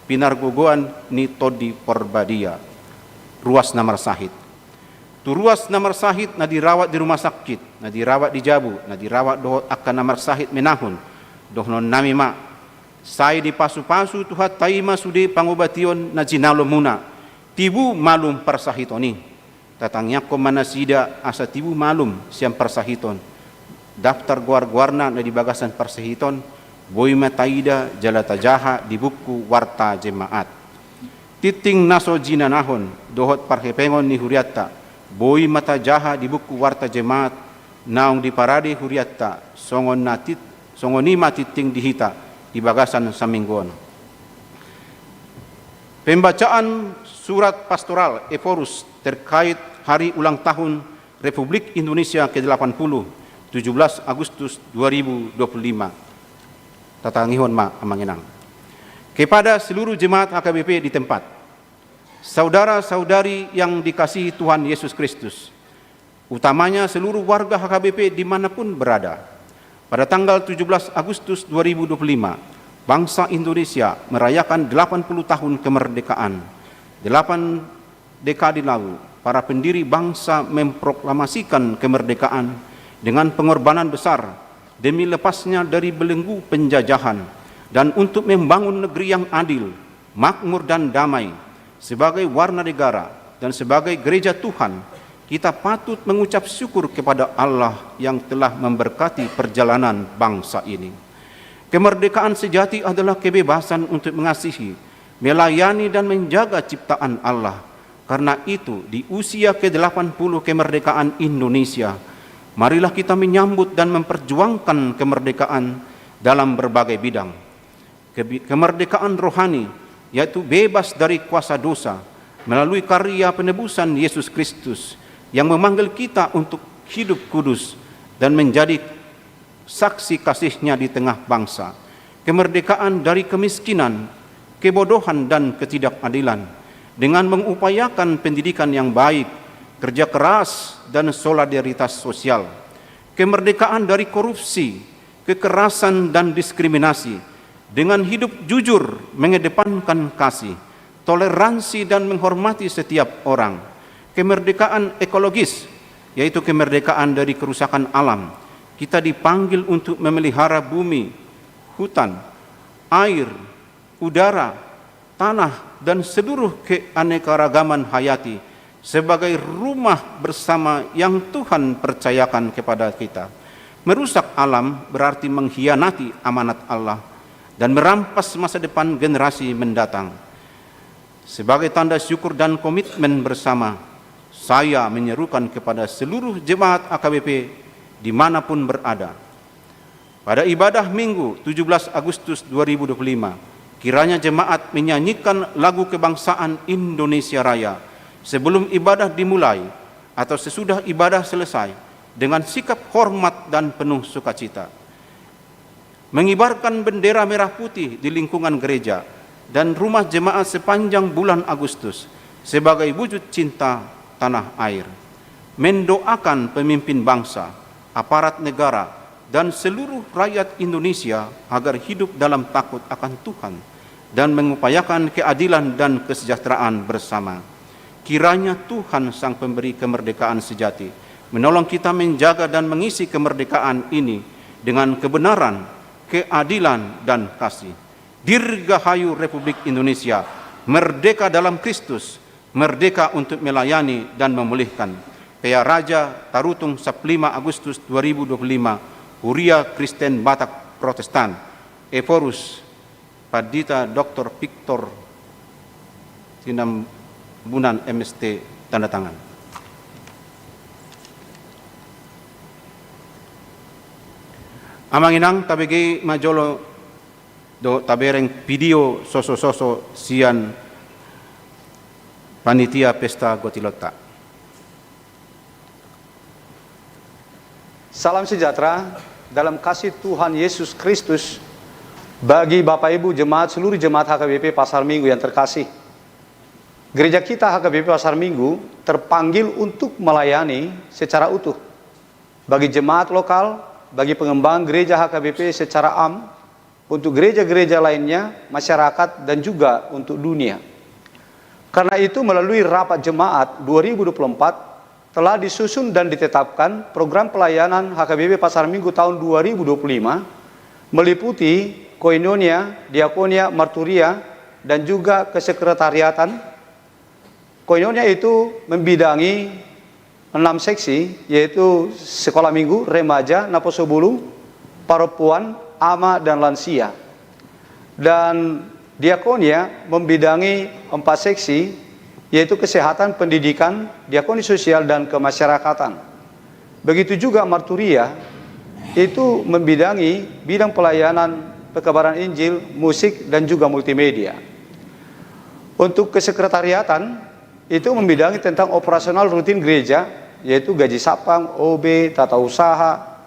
pinargogoan ni Tondi Parbadia. Ruas na marsahit. Tu ruas na marsahit na dirawat di rumah sakit, na dirawat di jabu, na dirawat dohot angka na marsahit menahun, dohonon nami ma: Sai dipasupasu Tuhanta i ma sude pangobation na jinalomuna, tibu malum parsahiton i. Tatangiangkon ma nasida asa tibu malum sian parsahiton. Daftar goar-goarna na di bagasan parsahiton boi ma taida jala tajaha di buku warta jemaat. Tinting na so jinanahon dohot parhepengon ni hurianta boi ma tajaha di buku warta jemaat naung diparade hurianta, songon na tit-, songon i ma tinting di hita di bagasan saminggu on. Pembacaan surat pastoral Ephorus terkait hari ulang tahun Republik Indonesia kedelapan puluh, tujuh belas Agustus dua ribu dua puluh lima. Tatangihon ma, Amang Inang. Kepada seluruh jemaat H K B P di tempat, saudara-saudari yang dikasihi Tuhan Yesus Kristus, utamanya seluruh warga H K B P di mana pun berada. Pada tanggal tujuh belas Agustus dua ribu dua puluh lima, bangsa Indonesia merayakan delapan puluh tahun kemerdekaan. Delapan dekade lalu, para pendiri bangsa memproklamasikan kemerdekaan dengan pengorbanan besar demi lepasnya dari belenggu penjajahan dan untuk membangun negeri yang adil, makmur dan damai. Sebagai warga negara dan sebagai gereja Tuhan, kita patut mengucap syukur kepada Allah yang telah memberkati perjalanan bangsa ini. Kemerdekaan sejati adalah kebebasan untuk mengasihi, melayani, dan menjaga ciptaan Allah. Karena itu, di usia kedelapan puluh kemerdekaan Indonesia, marilah kita menyambut dan memperjuangkan kemerdekaan dalam berbagai bidang. Kebi-, kemerdekaan rohani, yaitu bebas dari kuasa dosa melalui karya penebusan Yesus Kristus yang memanggil kita untuk hidup kudus dan menjadi saksi kasih-Nya di tengah bangsa. Kemerdekaan dari kemiskinan, kebodohan, dan ketidakadilan dengan mengupayakan pendidikan yang baik, kerja keras, dan solidaritas sosial. Kemerdekaan dari korupsi, kekerasan, dan diskriminasi dengan hidup jujur, mengedepankan kasih, toleransi, dan menghormati setiap orang. Kemerdekaan ekologis, yaitu kemerdekaan dari kerusakan alam. Kita dipanggil untuk memelihara bumi, hutan, air, udara, tanah, dan seluruh keanekaragaman hayati sebagai rumah bersama yang Tuhan percayakan kepada kita. Merusak alam berarti mengkhianati amanat Allah dan merampas masa depan generasi mendatang. Sebagai tanda syukur dan komitmen bersama, saya menyerukan kepada seluruh jemaat A K B P di mana pun berada, Pada ibadah Minggu tujuh belas Agustus dua ribu dua puluh lima, kiranya jemaat menyanyikan lagu kebangsaan Indonesia Raya sebelum ibadah dimulai atau sesudah ibadah selesai dengan sikap hormat dan penuh sukacita. Mengibarkan bendera merah putih di lingkungan gereja dan rumah jemaat sepanjang bulan Agustus sebagai wujud cinta tanah air. Mendoakan pemimpin bangsa, aparat negara, dan seluruh rakyat Indonesia agar hidup dalam takut akan Tuhan dan mengupayakan keadilan dan kesejahteraan bersama. Kiranya Tuhan, Sang Pemberi kemerdekaan sejati, menolong kita menjaga dan mengisi kemerdekaan ini dengan kebenaran, keadilan, dan kasih. Dirgahayu Republik Indonesia, merdeka dalam Kristus, merdeka untuk melayani dan memulihkan. P A Raja, Tarutung, Sabtu lima Agustus dua ribu dua puluh lima, Huria Kristen Batak Protestan, Ephorus, Pandita Doktor Victor Sitambunan, M S T, tanda tangan. Amang inang, tabege ma jolo do tabereng video sosososo sian panitia pesta gotilonta. Salam sejahtera dalam kasih Tuhan Yesus Kristus bagi Bapak Ibu jemaat, seluruh jemaat H K B P Pasar Minggu yang terkasih. Gereja kita H K B P Pasar Minggu terpanggil untuk melayani secara utuh bagi jemaat lokal, bagi pengembangan gereja H K B P secara am, untuk gereja-gereja lainnya, masyarakat, dan juga untuk dunia. Karena itu, melalui rapat jemaat dua ribu dua puluh empat, telah disusun dan ditetapkan program pelayanan H K B P Pasar Minggu tahun dua ribu dua puluh lima, meliputi koinonia, diakonia, marturia, dan juga kesekretariatan. Koinonia itu membidangi enam seksi, yaitu sekolah minggu, remaja, naposobulung, perempuan, ama, dan lansia. Dan diakonia membidangi empat seksi, yaitu kesehatan, pendidikan, diakoni sosial, dan kemasyarakatan. Begitu juga marturia, itu membidangi bidang pelayanan pekabaran Injil, musik, dan juga multimedia. Untuk kesekretariatan, itu membidangi tentang operasional rutin gereja, yaitu gaji satpam, O B, tata usaha,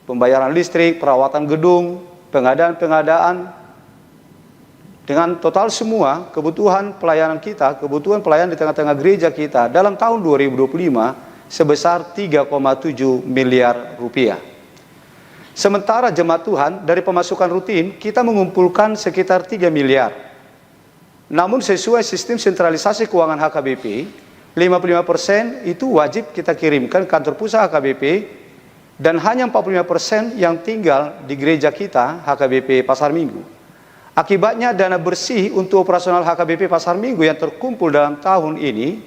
pembayaran listrik, perawatan gedung, pengadaan-pengadaan, dengan total semua kebutuhan pelayanan kita, kebutuhan pelayanan di tengah-tengah gereja kita dalam tahun dua ribu dua puluh lima sebesar tiga koma tujuh miliar rupiah. Sementara jemaat Tuhan, dari pemasukan rutin, kita mengumpulkan sekitar tiga miliar. Namun, sesuai sistem sentralisasi keuangan H K B P, lima puluh lima persen itu wajib kita kirimkan ke kantor pusat H K B P, dan hanya empat puluh lima persen yang tinggal di gereja kita, H K B P Pasar Minggu. Akibatnya, dana bersih untuk operasional H K B P Pasar Minggu yang terkumpul dalam tahun ini,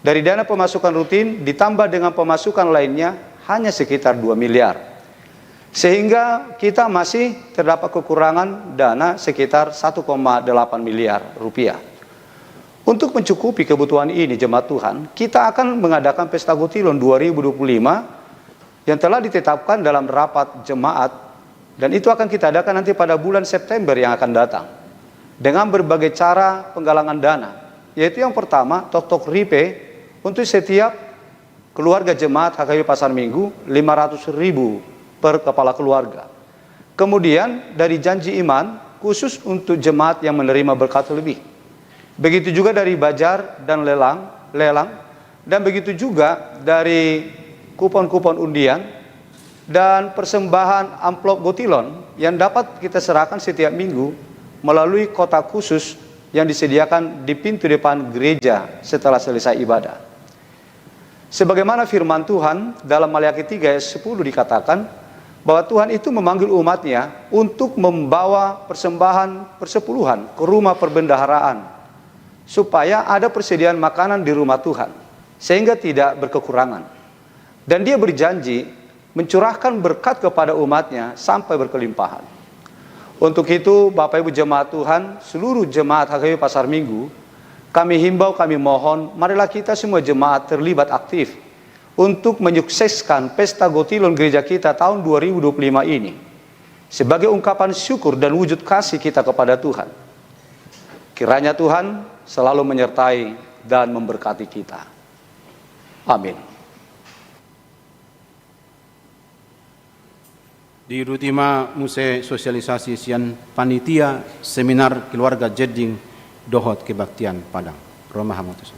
dari dana pemasukan rutin ditambah dengan pemasukan lainnya, hanya sekitar dua miliar. Sehingga kita masih terdapat kekurangan dana sekitar satu koma delapan miliar rupiah. Untuk mencukupi kebutuhan ini, jemaat Tuhan, kita akan mengadakan Pesta Gotilon dua ribu dua puluh lima yang telah ditetapkan dalam rapat jemaat, dan itu akan kita adakan nanti pada bulan September yang akan datang, dengan berbagai cara penggalangan dana, yaitu yang pertama, toktok ripe untuk setiap keluarga jemaat H K B P Pasar Minggu, lima ratus ribu per kepala keluarga. Kemudian, dari janji iman khusus untuk jemaat yang menerima berkat lebih. Begitu juga dari bajar dan lelang, lelang, dan begitu juga dari kupon-kupon undian dan persembahan amplop gotilon yang dapat kita serahkan setiap minggu melalui kotak khusus yang disediakan di pintu depan gereja setelah selesai ibadah. Sebagaimana firman Tuhan dalam Maleakhi tiga ayat sepuluh dikatakan bahwa Tuhan itu memanggil umat-Nya untuk membawa persembahan persepuluhan ke rumah perbendaharaan, supaya ada persediaan makanan di rumah Tuhan, sehingga tidak berkekurangan. Dan Dia berjanji mencurahkan berkat kepada umat-Nya sampai berkelimpahan. Untuk itu, Bapak Ibu jemaat Tuhan, seluruh jemaat H K B P Pasar Minggu, kami himbau, kami mohon, marilah kita semua jemaat terlibat aktif untuk menyukseskan Pesta Gotilon Gereja kita tahun dua ribu dua puluh lima ini. sebagai ungkapan syukur dan wujud kasih kita kepada Tuhan. Kiranya Tuhan selalu menyertai dan memberkati kita. Amin. Diuduti ma muse sosialisasi sian panitia seminar keluarga Jedding dohot kebaktian Padang. Ro ma hamu tuson.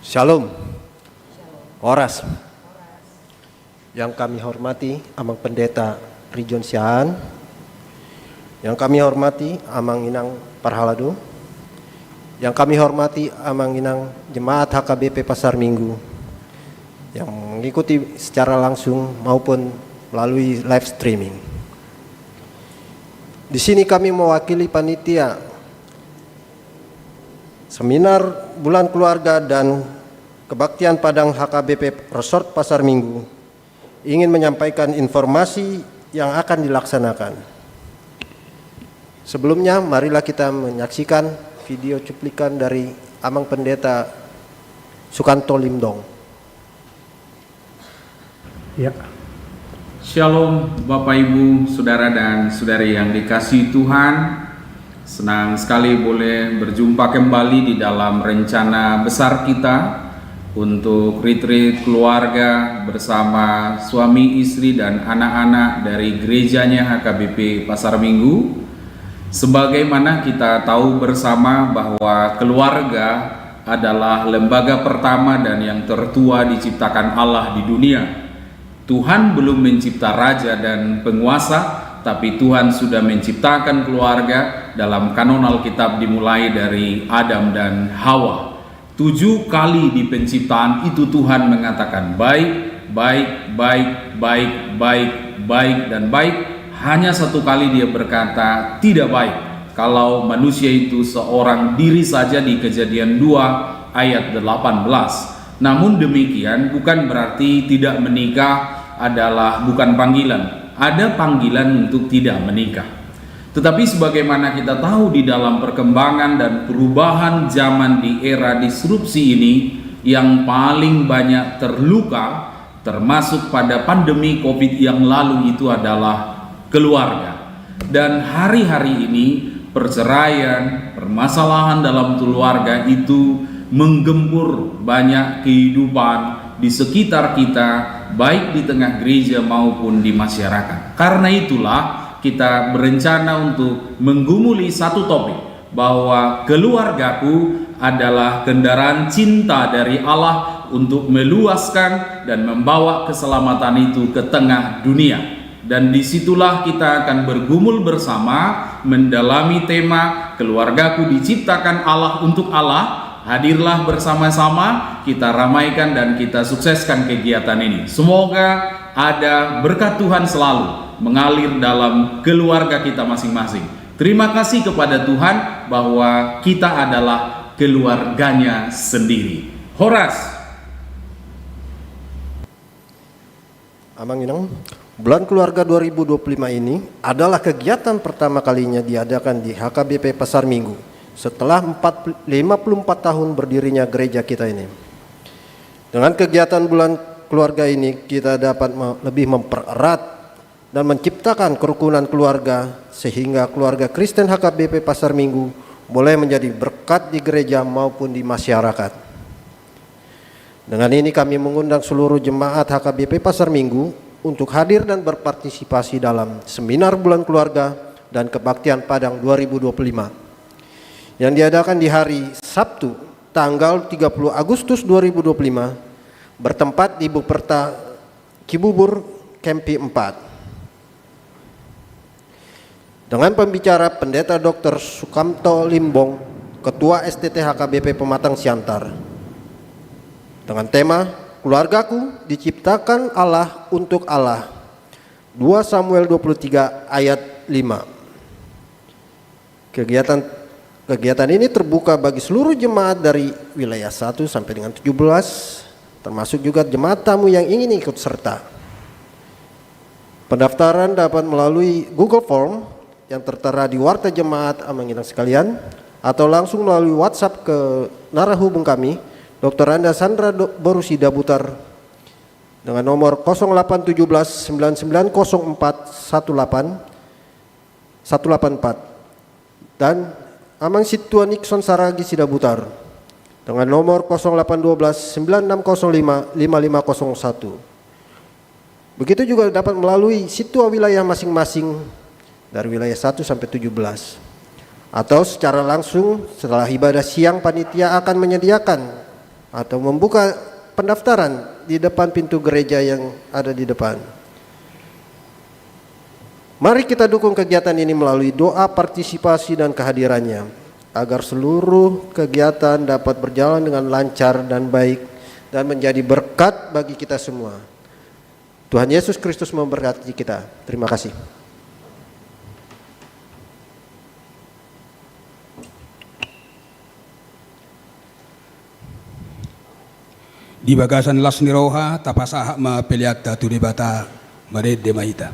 Shalom. Horas. Yang kami hormati Amang Pendeta Region Siahaan, yang kami hormati Amang Inang Parhalado, yang kami hormati Amang Inang Jemaat H K B P Pasar Minggu yang mengikuti secara langsung maupun melalui live streaming. Di sini kami mewakili panitia seminar Bulan Keluarga dan Kebaktian Padang H K B P Resort Pasar Minggu ingin menyampaikan informasi yang akan dilaksanakan. Sebelumnya, marilah kita menyaksikan video cuplikan dari Amang Pendeta Sukanto Limdong. Ya. Shalom, Bapak, Ibu, Saudara, dan Saudari yang dikasihi Tuhan. Senang sekali boleh berjumpa kembali di dalam rencana besar kita untuk retreat keluarga bersama suami, istri, dan anak-anak dari gerejanya H K B P Pasar Minggu. Sebagaimana kita tahu bersama bahwa keluarga adalah lembaga pertama dan yang tertua diciptakan Allah di dunia. Tuhan belum mencipta raja dan penguasa, tapi Tuhan sudah menciptakan keluarga. Dalam kanon Alkitab dimulai dari Adam dan Hawa. Tujuh kali di penciptaan itu Tuhan mengatakan, "Baik, baik, baik, baik, baik, baik, dan baik." Hanya satu kali Dia berkata, "Tidak baik." Kalau manusia itu seorang diri saja di Kejadian dua ayat delapan belas. Namun demikian bukan berarti tidak menikah adalah bukan panggilan. Ada panggilan untuk tidak menikah. Tetapi sebagaimana kita tahu, di dalam perkembangan dan perubahan zaman di era disrupsi ini, yang paling banyak terluka, termasuk pada pandemi covid yang lalu, itu adalah keluarga. Dan hari-hari ini, perceraian, permasalahan dalam keluarga itu menggempur banyak kehidupan di sekitar kita, baik di tengah gereja maupun di masyarakat. Karena itulah, kita berencana untuk menggumuli satu topik, bahwa keluargaku adalah kendaraan cinta dari Allah untuk meluaskan dan membawa keselamatan itu ke tengah dunia. Dan disitulah kita akan bergumul bersama, mendalami tema "Keluargaku diciptakan Allah untuk Allah". Hadirlah bersama-sama, kita ramaikan dan kita sukseskan kegiatan ini. Semoga ada berkat Tuhan selalu mengalir dalam keluarga kita masing-masing. Terima kasih kepada Tuhan bahwa kita adalah keluarganya sendiri. Horas. Amang Inang, Bulan Keluarga dua ribu dua puluh lima ini adalah kegiatan pertama kalinya diadakan di H K B P Pasar Minggu setelah empat, lima puluh empat tahun berdirinya gereja kita ini. Dengan kegiatan Bulan Keluarga ini, kita dapat me-, lebih mempererat dan menciptakan kerukunan keluarga, sehingga keluarga Kristen H K B P Pasar Minggu boleh menjadi berkat di gereja maupun di masyarakat. Dengan ini kami mengundang seluruh jemaat H K B P Pasar Minggu untuk hadir dan berpartisipasi dalam seminar Bulan Keluarga dan Kebaktian Padang dua ribu dua puluh lima yang diadakan di hari Sabtu, tanggal tiga puluh Agustus dua ribu dua puluh lima, bertempat di Buperta Cibubur, Kempi empat. Dengan pembicara Pendeta Doktor Sukamto Limbong, Ketua S T T H K B P Pematang Siantar. Dengan tema, "Keluargaku diciptakan Allah untuk Allah." Dua Samuel dua puluh tiga ayat lima. Kegiatan, kegiatan ini terbuka bagi seluruh jemaat dari wilayah satu sampai dengan tujuh belas, termasuk juga jemaat tamu yang ingin ikut serta. Pendaftaran dapat melalui Google Form yang tertera di warta jemaat, Amang Inang sekalian, atau langsung melalui WhatsApp ke narahubung kami, Doktoranda Sandra Do-, Boru Sidabutar, dengan nomor kosong delapan tujuh belas sembilan sembilan kosong empat satu delapan, satu delapan empat, dan Amang Sintua Nixon Saragih Sidabutar dengan nomor kosong delapan dua belas sembilan enam kosong lima lima lima kosong satu. Begitu juga dapat melalui sintua wilayah masing-masing dari wilayah satu sampai tujuh belas. Atau secara langsung setelah ibadah siang, panitia akan menyediakan atau membuka pendaftaran di depan pintu gereja yang ada di depan. Mari kita dukung kegiatan ini melalui doa, partisipasi, dan kehadirannya, agar seluruh kegiatan dapat berjalan dengan lancar dan baik dan menjadi berkat bagi kita semua. Tuhan Yesus Kristus memberkati kita. Terima kasih. Di bagasan las ni roha, tapasahat ma peleanta tu Debata, marende ma hita.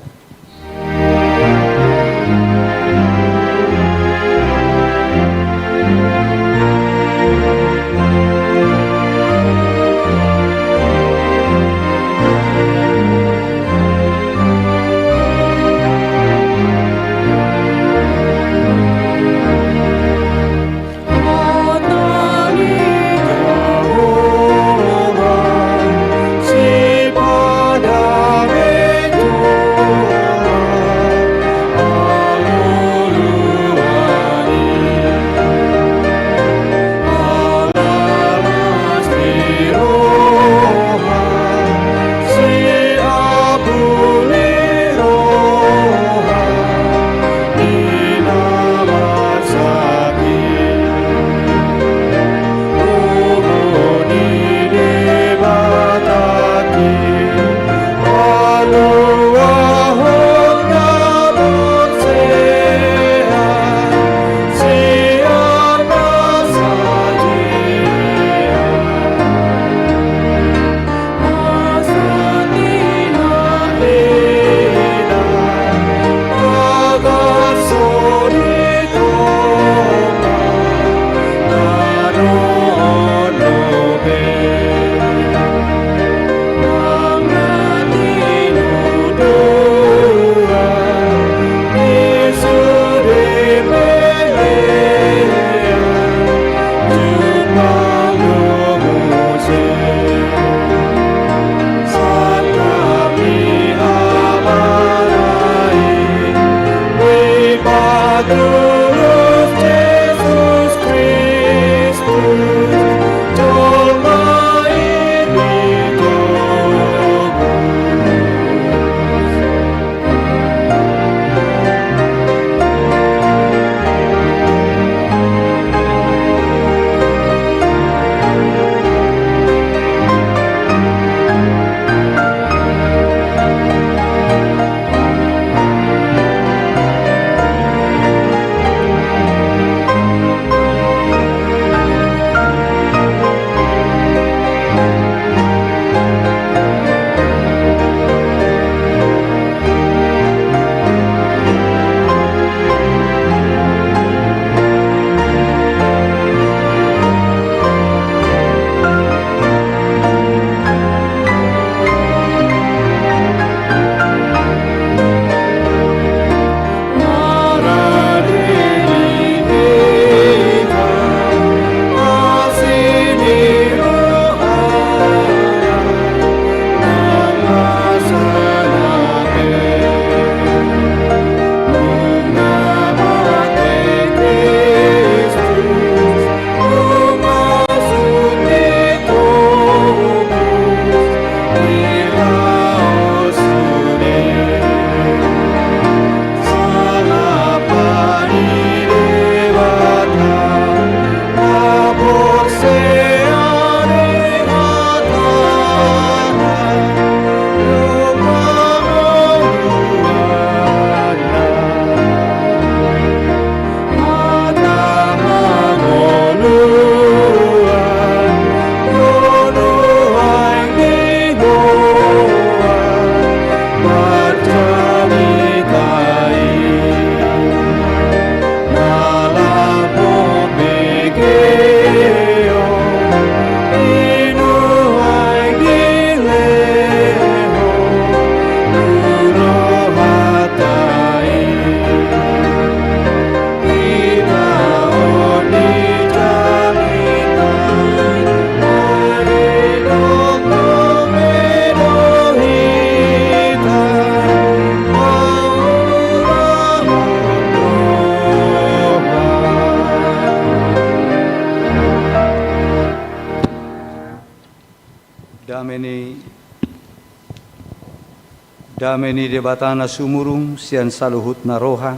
Dame ni Debata na sumurung sian saluhutna roha,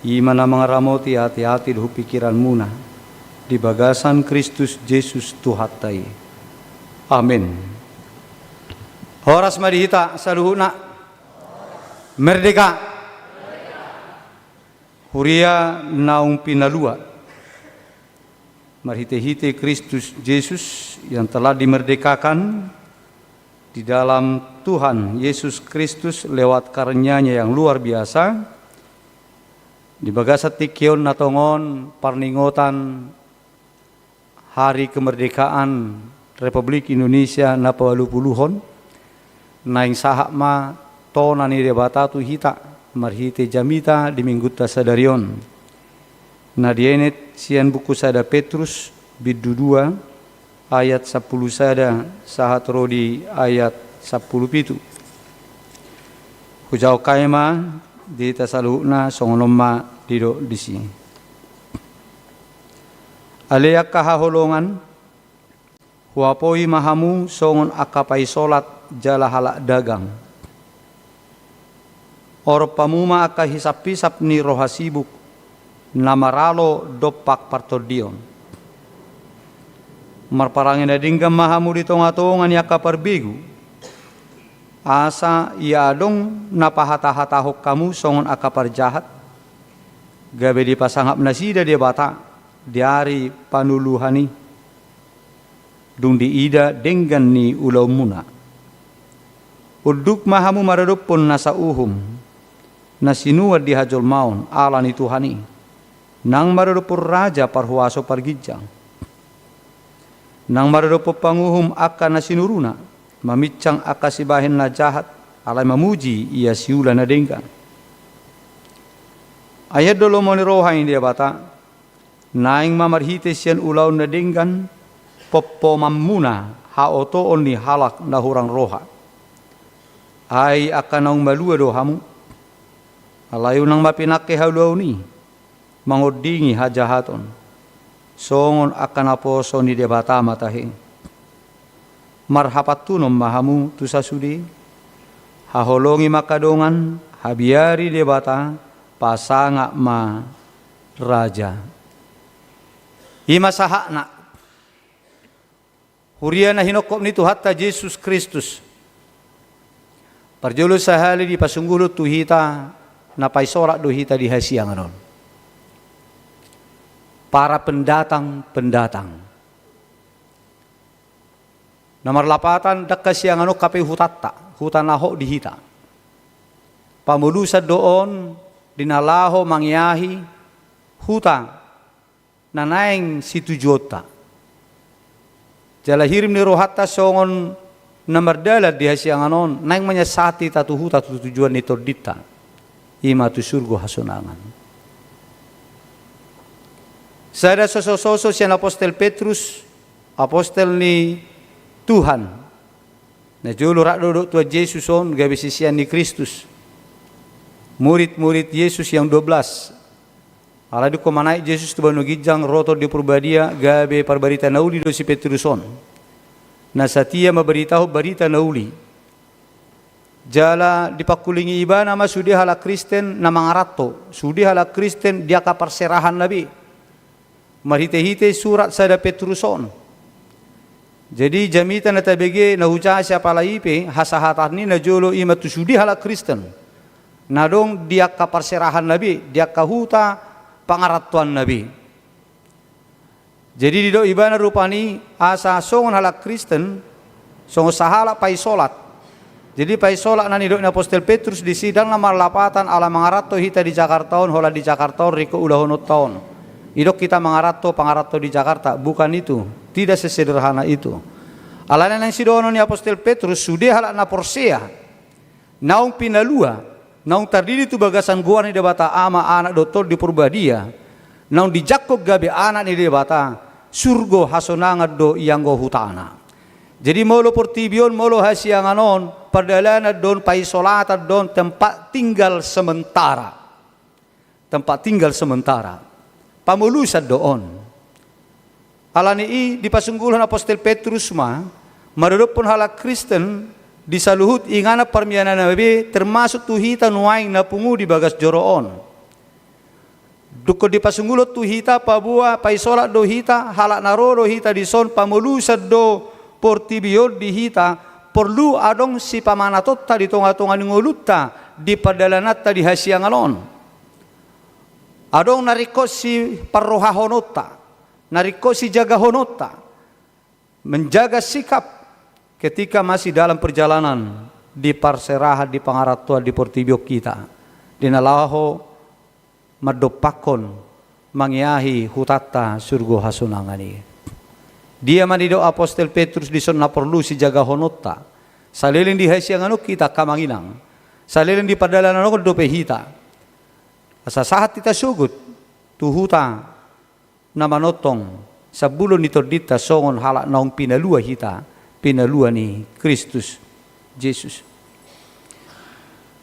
i ma na mangaramoti ateate dohot pingkiranmuna di bagasan Kristus Jesus Tuhanta i. Amen. Horas ma di hita saluhutna. Merdeka. Huria naung pinalua. Marhite-hite Kristus Jesus yang telah dimerdekakan, di dalam Tuhan Yesus Kristus lewat karunia-Nya yang luar biasa, di bagasan tingki on na tongon parningotan Hari Kemerdekaan Republik Indonesia na paualupuluhon, naeng sahat ma tona ni Debata tu hita marhite jamita di Minggunta sadari on, na dienet sian buku sada Petrus bindu dua ayat sampulu sada sahat ro di ayat sampulu pitu. Hujaha hami ma di hita saluhutna, songon on ma didok disi. Ale angka haholongan, huapoi ma hamu songon angka paisolat jala halak dagang. Orop hamu ma angka hisap-hisap ni roha sibuk, na maralo dompak partondion. Marparange na denggan ma hamu di tonga-tonga ni angka parbegu, asa ia adong na pahata-hatahon hamu songon angka parjahat, gabe dipasangap nasida Debata di ari panuluhan i, dung diida denggan ni ulaonmuna. Unduk ma hamu maradophon nasa uhum, na sinuan di hajolmaon ala ni Tuhan i, nang maradophon raja parhuaso parginjang, nang maradophon panguhum angka na sinuruna, maminsang angka sibahen na jahat, alai mamuji ia siula na denggan. Ai andorang lomo ni roha ni Debata, naeng ma marhite sian ulaon na denggan, pompomanmuna haotoon ni halak na hurang roha. Ai angka naung malua do hamu. Alai unang ma pinangke haluaon i mangondingi hajahaton, songon angka naposo ni Debata ma tahe. Marhapantunon ma hamu tu sasude, haholongi ma angka dongan, habiari Debata, pasangap ma raja. I ma sahatna. Huria na hinophop ni Tuhanta Jesus Kristus. Parjolo sahali dipasungguhon tu hita, na paisolat do hita di hasiangan on. Para pendatang-pendatang. Na marlapatan, ndang hasiangan on hape hutanta, huta na hot di hita. Pamolusan do on di na laho mangeahi huta na naeng situjuonta. Jala hirim ni rohanta songon na mardalan di hasiangan on, naeng manyahat hita tu huta tu tujuan ni tondinta, i ma tu surgo hasonangan. Sada sosososo sian apostel Petrus, apostel ni Tuhan. Na jolo rap do dohot Tuhan Jesus on gabe sisean ni Kristus. Murid-murid Jesus yang dua belas. Alai dung manaek Jesus tu banua ginjang ro Tondi Porbadia, gabe parbarita na uli do si Petrus on. Na satia mambaritahon barita na uli. Jala dipangkulingi ibana ma sude halak Kristen na mangaranto, sude halak Kristen di angka parserahanna be. Marhite-hite surat sada Petrus on. Jadi jamita na tabege na hujaha siapala i pe, hasahatan ni na jolo i ma tu sude halak Kristen na adong di angka parserahanna be, di angka huta pangarantoanna be. Jadi didok ibana rupani asa songon halak Kristen, songon sahalak paisolat. Jadi paisolat na nidok ni apostel Petrus disi ndang na marlapatan ala mangaranto hita di Jakarta on, holan di Jakarta on ringkot ulahononta on. Idok hita mangaranto, pangaranto di Jakarta, bukan itu. Tidak sesederhana itu. Alana naeng sidohonon ni apostel Petrus, sude halak na porsea, naung pinalua, naung tardidi tu bagasan goar ni Debata Ama, Anak dohot Tondi Porbadia, naung dijangkon gabe anak ni Debata, surgo hasonangan do ianggo hutana. Jadi molo portibi on, molo hasiangan on, pardalanan do on, paisolatan do on, tempat tinggal sementara. Tempat tinggal sementara. Pamolusan do on. Alani i dipasungguhon apostel Petrus ma maradophon halak Kristen di saluhut inganan parmiananna be, termasuk tu hita nuaeng na pungu di bagas joro on. Dungkon dipasungulhon tu hita, paboa, paisolat do hita, halak na ro do hita dison, pamolusan do portibi on di hita, porlu adong sipamanatonta di tonga-tonga ni ngolunta, di pardalananta di hasiangan on. Adong na ringkot siparrohahononta, na ringkot sijagahononta, menjaga sikap ketika masih dalam perjalanan di parserahan, di pangarantoan di portibi on hita, di na laho mandompakhon, mangeahi hutanta surgo hasonangan i. Dia ma nidok apostel Petrus dison na porlu sijagahononta, saleleng di hasiangan on hita, angka amang inang, saleleng di pardalanan on dope hita. Asa sahat hita sogot tu huta na manongtong sambulo ni tondinta songon halak naung pinalua hita, pinalua ni Kristus Jesus.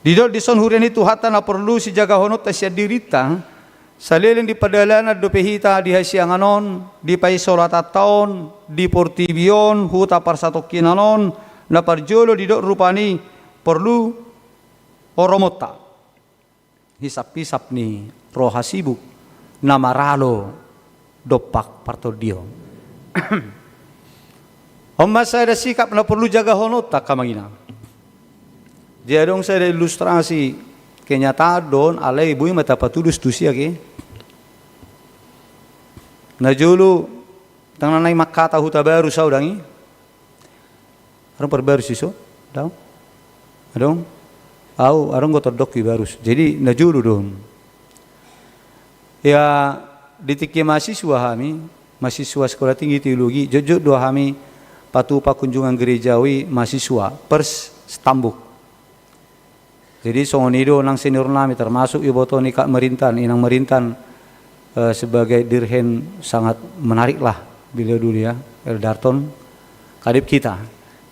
Didok dison huria ni Tuhanta na porlu sijagahononta sian dirinta, saleleng di pardalanan dope hita di hasiangan on, di paisolatanta on, di portibi on, huta parsatongkinan on, na parjolo didok rupani porlu oromonta. Hisap-hisap ni roha sibuk na maralo dompak partondion. On ma sada sikap na porlu jagahononta, angka amang inang. Jadi adong sada ilustrasi kenyataan do on, alai boi ma tapatulus tusi ate. Na jolo, ndang na naeng mangkata huta Barus au, ndang i. Adong parbarus dison? Daong? Adong? Au, adong do tondongki Barus. Jadi na jolo do on. Ya, di tingki mahasiswa hami, mahasiswa Sekolah Tinggi Teologi, jotjot do hami patupa kunjungan gerejawi mahasiswa, pers stambuk. Jadi songon i do nang senior nami, termasuk iboto ni Kak Merintan, Inang Merintan, eh, sebagai dirhen sangat menarik lah beliau dulu ya, Eldarton, kadep hita.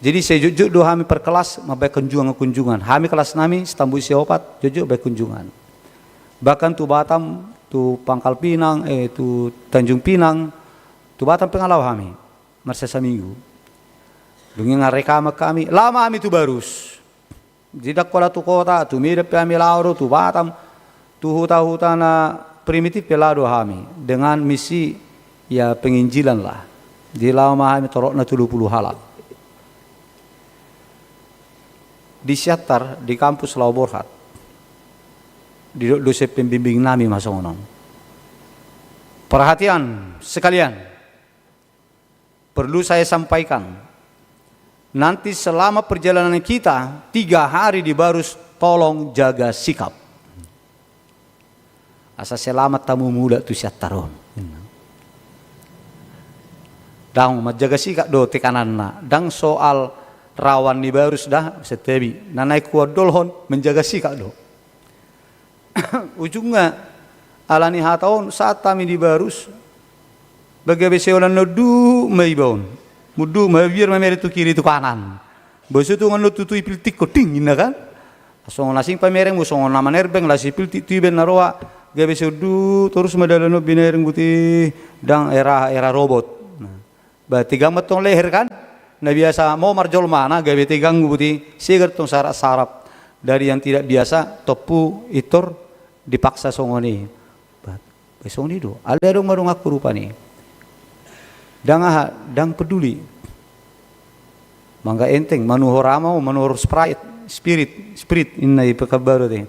Jadi sai jotjot do hami per kelas mambaen kunjungan-kunjungan. Hami kelas nami stambuk isi opat, jotjot baen kunjungan. Bahkan tu Batam, tu Pangkal Pinang, eh, tu Tanjung Pinang, tu Batam pe nga laho hami marsiasaminggu. Dung i nga rekaman hami, laho ma hami tu Barus. Jadi ndang holan tu kota, tu Medan pe hami laho do, tu Batam, tu huta-huta na primitif pe laho do hami. Dengan misi, ya, penginjilan lah. Jadi laho ma hami torop na tolu pulu halak. Di Siantar, di kampus Laho Borhat, didok dosen pembimbing nami ma songon on. Perhatian sekalian. Perlu saya sampaikan, nanti selama perjalanan kita tiga hari di Barus, tolong jaga sikap. Asa selamat hamu mulak tu Siantar on. Ndang, manjaga sikap do tekananna. Ndang soal rawan ni Barus da, santabi. Na naeng huondolhon, menjaga sikap do. Ujungna, ala ni hata on, sahat hami di Barus, ba gabe sai holan na unduk ma iba on. Unduk ma, mabiar mamereng tu kiri tu kanan. Ba so tung annon tutu ipiltik ho, ding, ninna kan. Songon asing pamereng, songon na manerbeng, laos ipiltik tu iba na roa, gabe sai unduk torus ma dalan on, binereng buti, ndang era, era robot. Nah. Ba tegang ma tong leher kan? Na biasa momar jolma na gabe tegang buti, segar tong sarap-sarap. Dari yang tidak biasa, tompu, intor, dipaksa songon i. Ba, ba songon i do. Alai adong ma donganku rupani. Ndang aha, ndang peduli. Mangga enteng, manuhor ama, manuhor Sprite, spirit, spirit, ninna i Pekanbaru ate.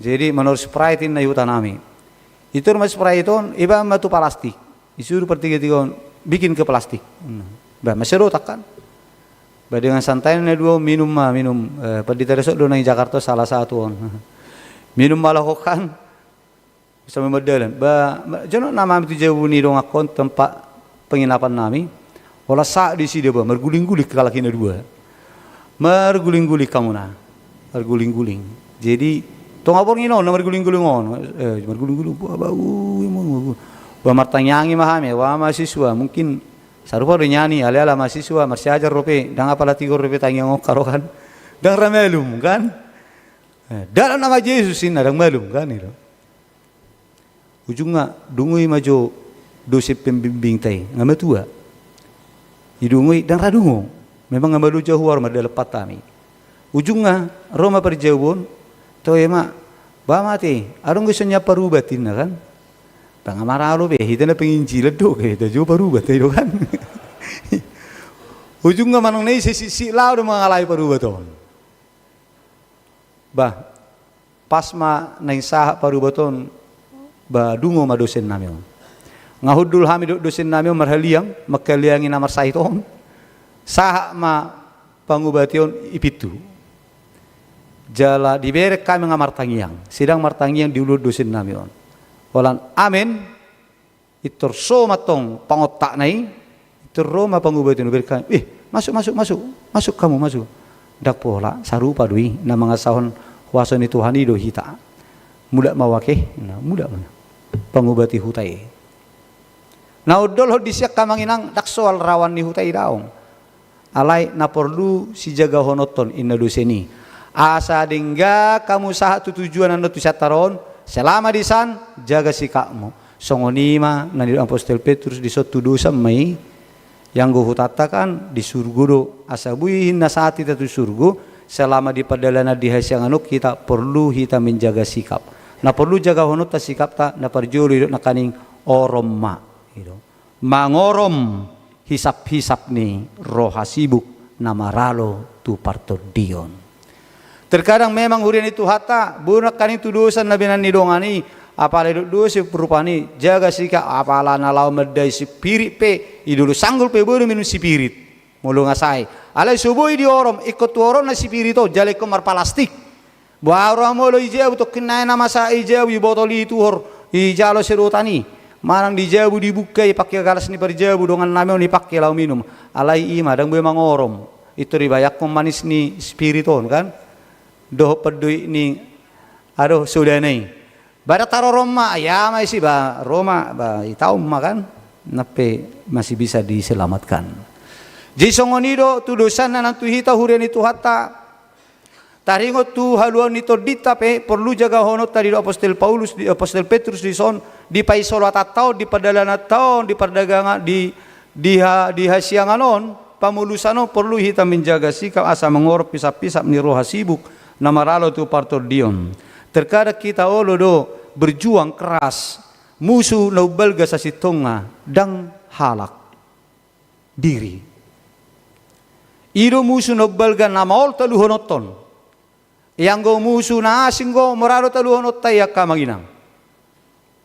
Jadi manuhor Sprite ninna i huta nami. Intor ma Sprite on, ibaen ma tu palastik. Disuruh partigatiga on, bikin ke plastik. Bah, mansai dotak kan. Bah, dengan santainya na dua on minum ma, minum, eh, pandita resort do na di Jakarta salah satu on. Minum ma halak on kan. Sambil mardalan. Bah, jonok nama hami tu jabu ni donganku on, tempat penginapan nami. Holan sahat do isi dia, bah, marguling-guling halak i na dua. Marguling-guling hamu na. Marguling-guling. Jadi, tonga borngin on, na marguling-guling on. Eh, marguling-guling. Bah, bah, ui, ui, ui, ui. Bah, martangiangi ma hami, bah, mahasiswa. Mungkin sarupa do nian i, alai ala mahasiswa, marsiajar dope, ndang apala tigor dope tangiang on, haroan. Ndang ra malum, kan? Eh, dalan nama Jesus ninna, ndang malum, kan, i do. Ujungna, dungoi ma jo dosen pembimbingta i, nga matua. Didungoi, ndang ra dungo. Memang nga malo jo huar mardalan pat hami. Ujungna ro ma parjabu on, toe ma, ba mate, adong do sian na parubat inna kan. Pangamaran pe hita na penginjilan do, hita jo parubat ai do kan. Ujungna manang na i sisik laho do mangalai parubat on. Bah, pas ma naeng sahat parubat on, ba dungo ma dosennami on. Nga hundul hami dohot dosennami on marhaliang, mangkaliangi na marsahit on. Sahat ma pangubati on i pintu. Jala dibereng hami nga martangiang. Sedang martangiang diulahon dosennami on. Holan amen. Pintor so mantong pangontakna i. Pintor ro ma pangubati on, bereng hami, eh, masuk, masuk, masuk, masuk kamu, masuk. Ndang pola, sarupa do i, na mangasahon huaso ni Tuhan i do hita. Mulak ma wake, na mulak ma pangubati huta i. Na undokhon di sian hamu amang inang, ndang soal rawan ni huta i daong. Alai na porlu sijagahononhon inna dosen i. Asa denggan hamu sahat tu tujuan annon tu sian taroon, selama di san, jaga sikapmu. Songon i ma na nidok apostel Petrus dison, tudosan ma i. Ianggo hutanta kan di surgo do, asa boi hinna sahat hita tu surgo, selama di pardalanan di hasiangan on hita porlu hita menjaga sikap. Na porlu jagahononta sikapta, na parjolo didok nangkaning orom ma. Gitu. Mangorom hisap-hisap ni roha sibuk na maralo tu partondion. Terkadang memang huria ni Tuhanta, boi nangkaning tudosan na binahen ni dongan i, apala didok do se rupani, jaga sikap, apala na laho mandai spirit pe, i do do sanggul pe boi do minum spirit. Molo nga sae. Alai so boi diorom, ingkon tu oromna spirit on, jala ingkon marpalastik. Boha roha molo i jabu, tongkin nai na masa i jabu, ibotol i, tuhor, ijalo sedotan i. Manang di jabu dibuka, ipake galas ni parjabu, dongannami on ipake laho minum. Alai i ma, ndang boi mangorom. Pintor dibayangkon manis ni spirit on kan. Dohot pandoit ni, adoh, sodana i. Ba ndang tarorom ma, ia ma isi ba, ro ma, ba itaon ma kan. Nang pe masih bisa diselamatkan. Jadi songon i do tudosanna nang tu hita huria ni Tuhanta. Taringot tu haluaon ni tondinta pe porlu jagahononta, didok apostel Paulus, di apostel Petrus dison, di paisolatanta on, di pardalananta on, di pardagangan, di, di ha-, di hasiangan on, pamulusan on, porlu hita menjaga sikap asa mangorom hisap-hisap ni roha sibuk na maralo tu partondion. Terkadang hita olo do berjuang keras, musu na umbalga sasintongna ndang halak, diri. I do musu na umbalga na maol taluhononhon. Ianggo musu na asing do mura do taluhononta i angka amang inang.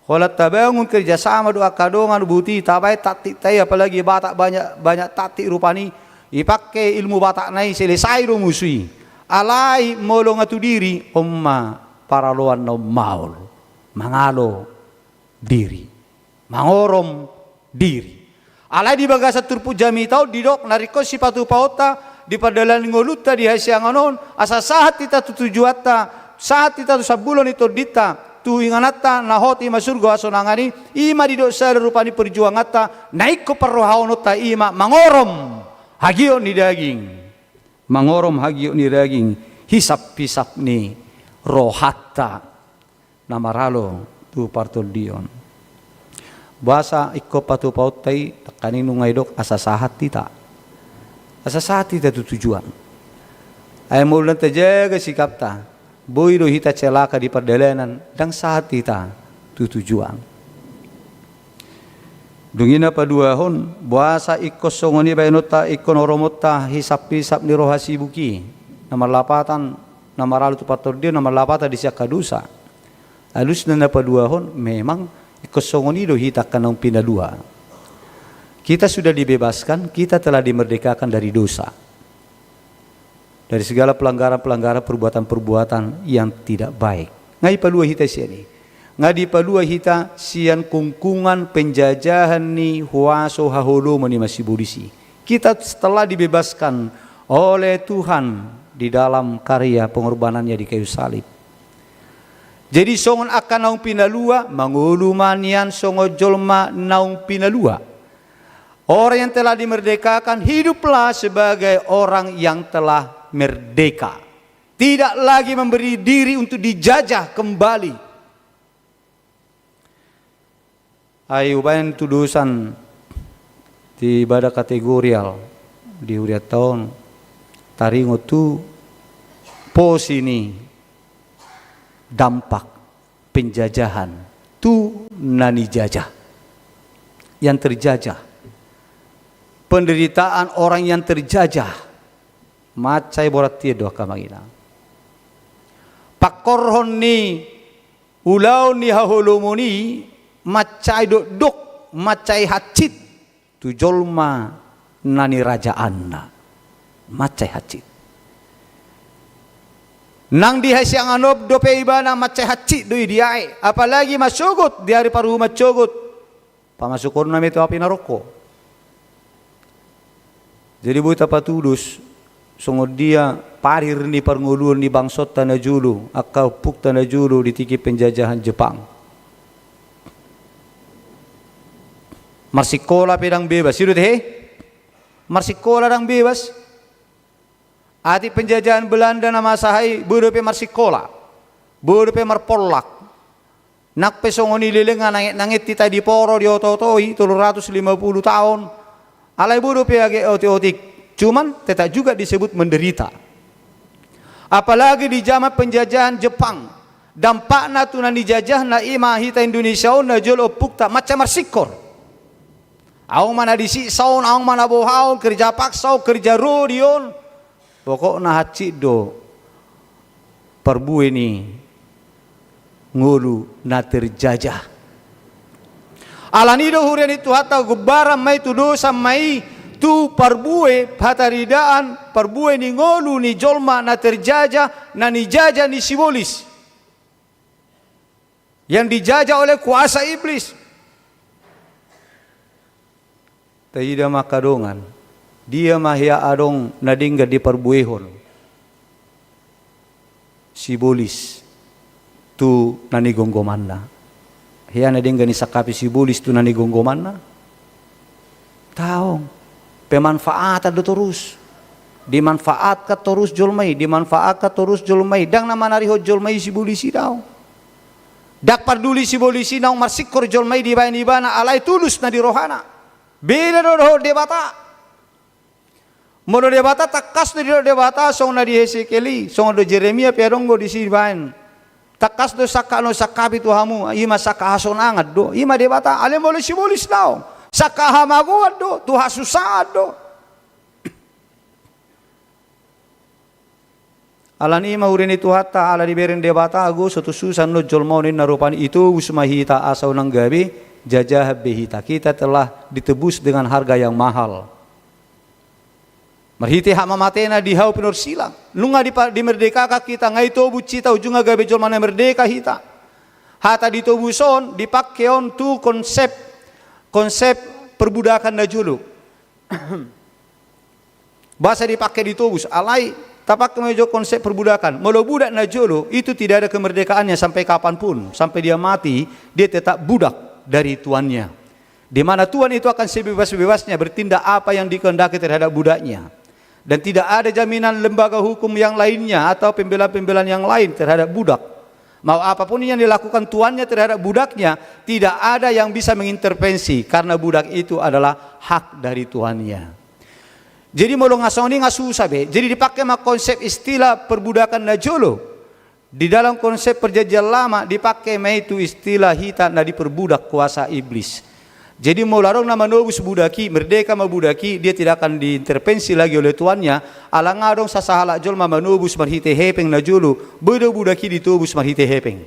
Holan tabangun kerjasama do angka dongan, boti tabaen taktikta i, apalagi Batak banyak, banyak taktik rupani. Ipake ilmu Batakna i, selesai do musu i. Alai molo nga tu diri, on ma paraloan na ummaol. Mangalo diri. Mangorom diri. Alai di bagasan turpuk jamita on didok, na ringkot sipatupaonta di pardalanan ni ngolunta di hasiangan on, asa sahat hita tu tujuanta, sahat hita tu sambulo ni tondinta, tu ingananta na hot i ma surgo hasonangan i. I ma didok sada rupani perjuanganta, na ingkon parrohahononta i ma mangorom hagiot ni daging. Mangorom hagiot ni daging, hisap-hisap ni rohanta na maralo tu partondion. Boasa ingkon patupaonta i, nangkaning nunga didok asa sahat hita. Asa sahat hita tu tujuan. Ai molo ndang tajaga sikapta, boi do hita celaka di pardalanan, ndang sahat hita tu tujuan. Dung i na paduahon, boasa ingkon songon i baenonta, ingkon oromonta hisap-hisap ni roha sibuk i, na marlapatan, na maralo tu partondion, na marlapatan di sian angka dosa. Alusna na paduahon, memang ingkon songon i do hita angka naung pinalua. Kita sudah dibebaskan, kita telah dimerdekakan dari dosa. Dari segala pelanggaran-pelanggaran, perbuatan-perbuatan yang tidak baik. Nga dipalua hita sian i. Nga dipalua hita sian kungkungan penjajahan ni huaso haholomon ni masibolis i. Kita telah dibebaskan oleh Tuhan di dalam karya pengorbanan-Nya di kayu salib. Jadi songon angka naung pinalua, mangolu ma nian songon jolma naung pinalua. Orang yang telah dimerdekakan, hiduplah sebagai orang yang telah merdeka. Tidak lagi memberi diri untuk dijajah kembali. Ai hubaen tudosan di bada kategorial di hurianta on, taringot tu Pos ini dampak penjajahan tu na nijajah, yang terjajah, penderitaan orang yang terjajah. Mansai borat ia do angka amang inang. Pangkorhon ni ulaon ni haholomon i mansai dokdok, mansai hansit tu jolma na nirajaanna. Mansai hansit. Nang di hasiangan on dope ibana mansai hansit do i diae, apalagi masogot di ari paruhuman sogot. Pamasukonna ma i tu api naroko. Jadi boi tapatudos songon dia parir ni parngoluon ni bangsonta na jolo, angka ompungta na jolo di tingki penjajahan Jepang. Marsikola pe ndang bebas, i do tehe? Marsikola ndang bebas. Atik penjajahan Belanda na masa i, boi dope marsikola, boi dope marpollak. Nang pe songon i leleng nanget-nanget hita di poro, di oto-oto i, tolu ratus lima puluh taon. Alai boi dope age otik-otik. Cuman tetap juga disebut menderita. Apalagi di zaman penjajahan Jepang. Dampakna tu na nijajahna i ma hita Indonesia on na jolo ompungta mansai marsingkor. Adong ma na disiksa on, adong ma na boha on, kerja paksa on, kerja rodi on. Pokokna hansit do parbue ni ngolu na terjajah. Alani do huria ni Tuhanta, gombaran ma i tu dosa ma i, tu parbue hataridaan, parbue ni ngolu ni jolma na terjajah, na nijajah ni sibolis. Yang dijajah oleh kuasa iblis. Taida ma angka dongan, dia ma hea adong na denggan diparbuehon sibolis tu na nigomgomanna. Hea na denggan disangkapi sibolis tu na nigomgomanna? Daong. Pemanfaatan do torus. Dimanfaatkan torus jolma i, dimanfaatkan torus jolma i. Ndang na manarihon jolma i sibolis i, daong. Ndang parduli sibolis i naung marsingkor jolma i dibaen ibana, alai tulus na di rohana. Beda do dohot Debata. Molo Debata tangkas do didok Debata, songon na di Hesekiel i, songon do Jeremia pe adong do disi dibaen. Tangkas do sangkap na husangkapi tu hamu, i ma sangkap hasonangan do, i ma Debata. Alai molo sibolis, daong. Sangkap hamagoan do, tu hasusaan do. Alani i ma huria ni Tuhanta, ala dibereng Debata, ago so tung susa annon jolma on, ninna rupani, itobus ma hita asa unang gabe jajahan be hita. Kita telah ditebus dengan harga yang mahal. Marhite hak mamatena di hau pinorsilang. Nunga dipa-, dimerdekakan hita, nga itobus hita, ujungna gabe jolma na merdeka hita. Hata ditobus on, dipake on tu konsep, konsep perbudakan na jolo. Boasa dipake ditobus, alai tapake ma i jo konsep perbudakan. Molo budak na jolo, itu tidak ada kemerdekaannya sampai kapanpun. Sampai dia mati, dia tetap budak dari tuannya. Di mana tuan itu akan sebebas-bebasnya bertindak apa yang dikehendaki terhadap budaknya. Dan tidak ada jaminan lembaga hukum yang lainnya atau pembelaan-pembelaan yang lain terhadap budak. Mau apapun yang dilakukan tuannya terhadap budaknya, tidak ada yang bisa mengintervensi karena budak itu adalah hak dari tuannya. Jadi molo nga songon i nga susa be. Jadi dipake ma konsep istilah perbudakan na jolo. Di dalam konsep Perjanjian Lama dipake ma i tu istilah hita na diperbudak kuasa iblis. Jadi molo adong na manobus budak i, merdeka ma budak i, dia tidak akan diintervensi lagi oleh tuannya, ala nga adong sasahalak jolma manobus marhite hepeng na jolo, boi do budak i ditobus marhite hepeng.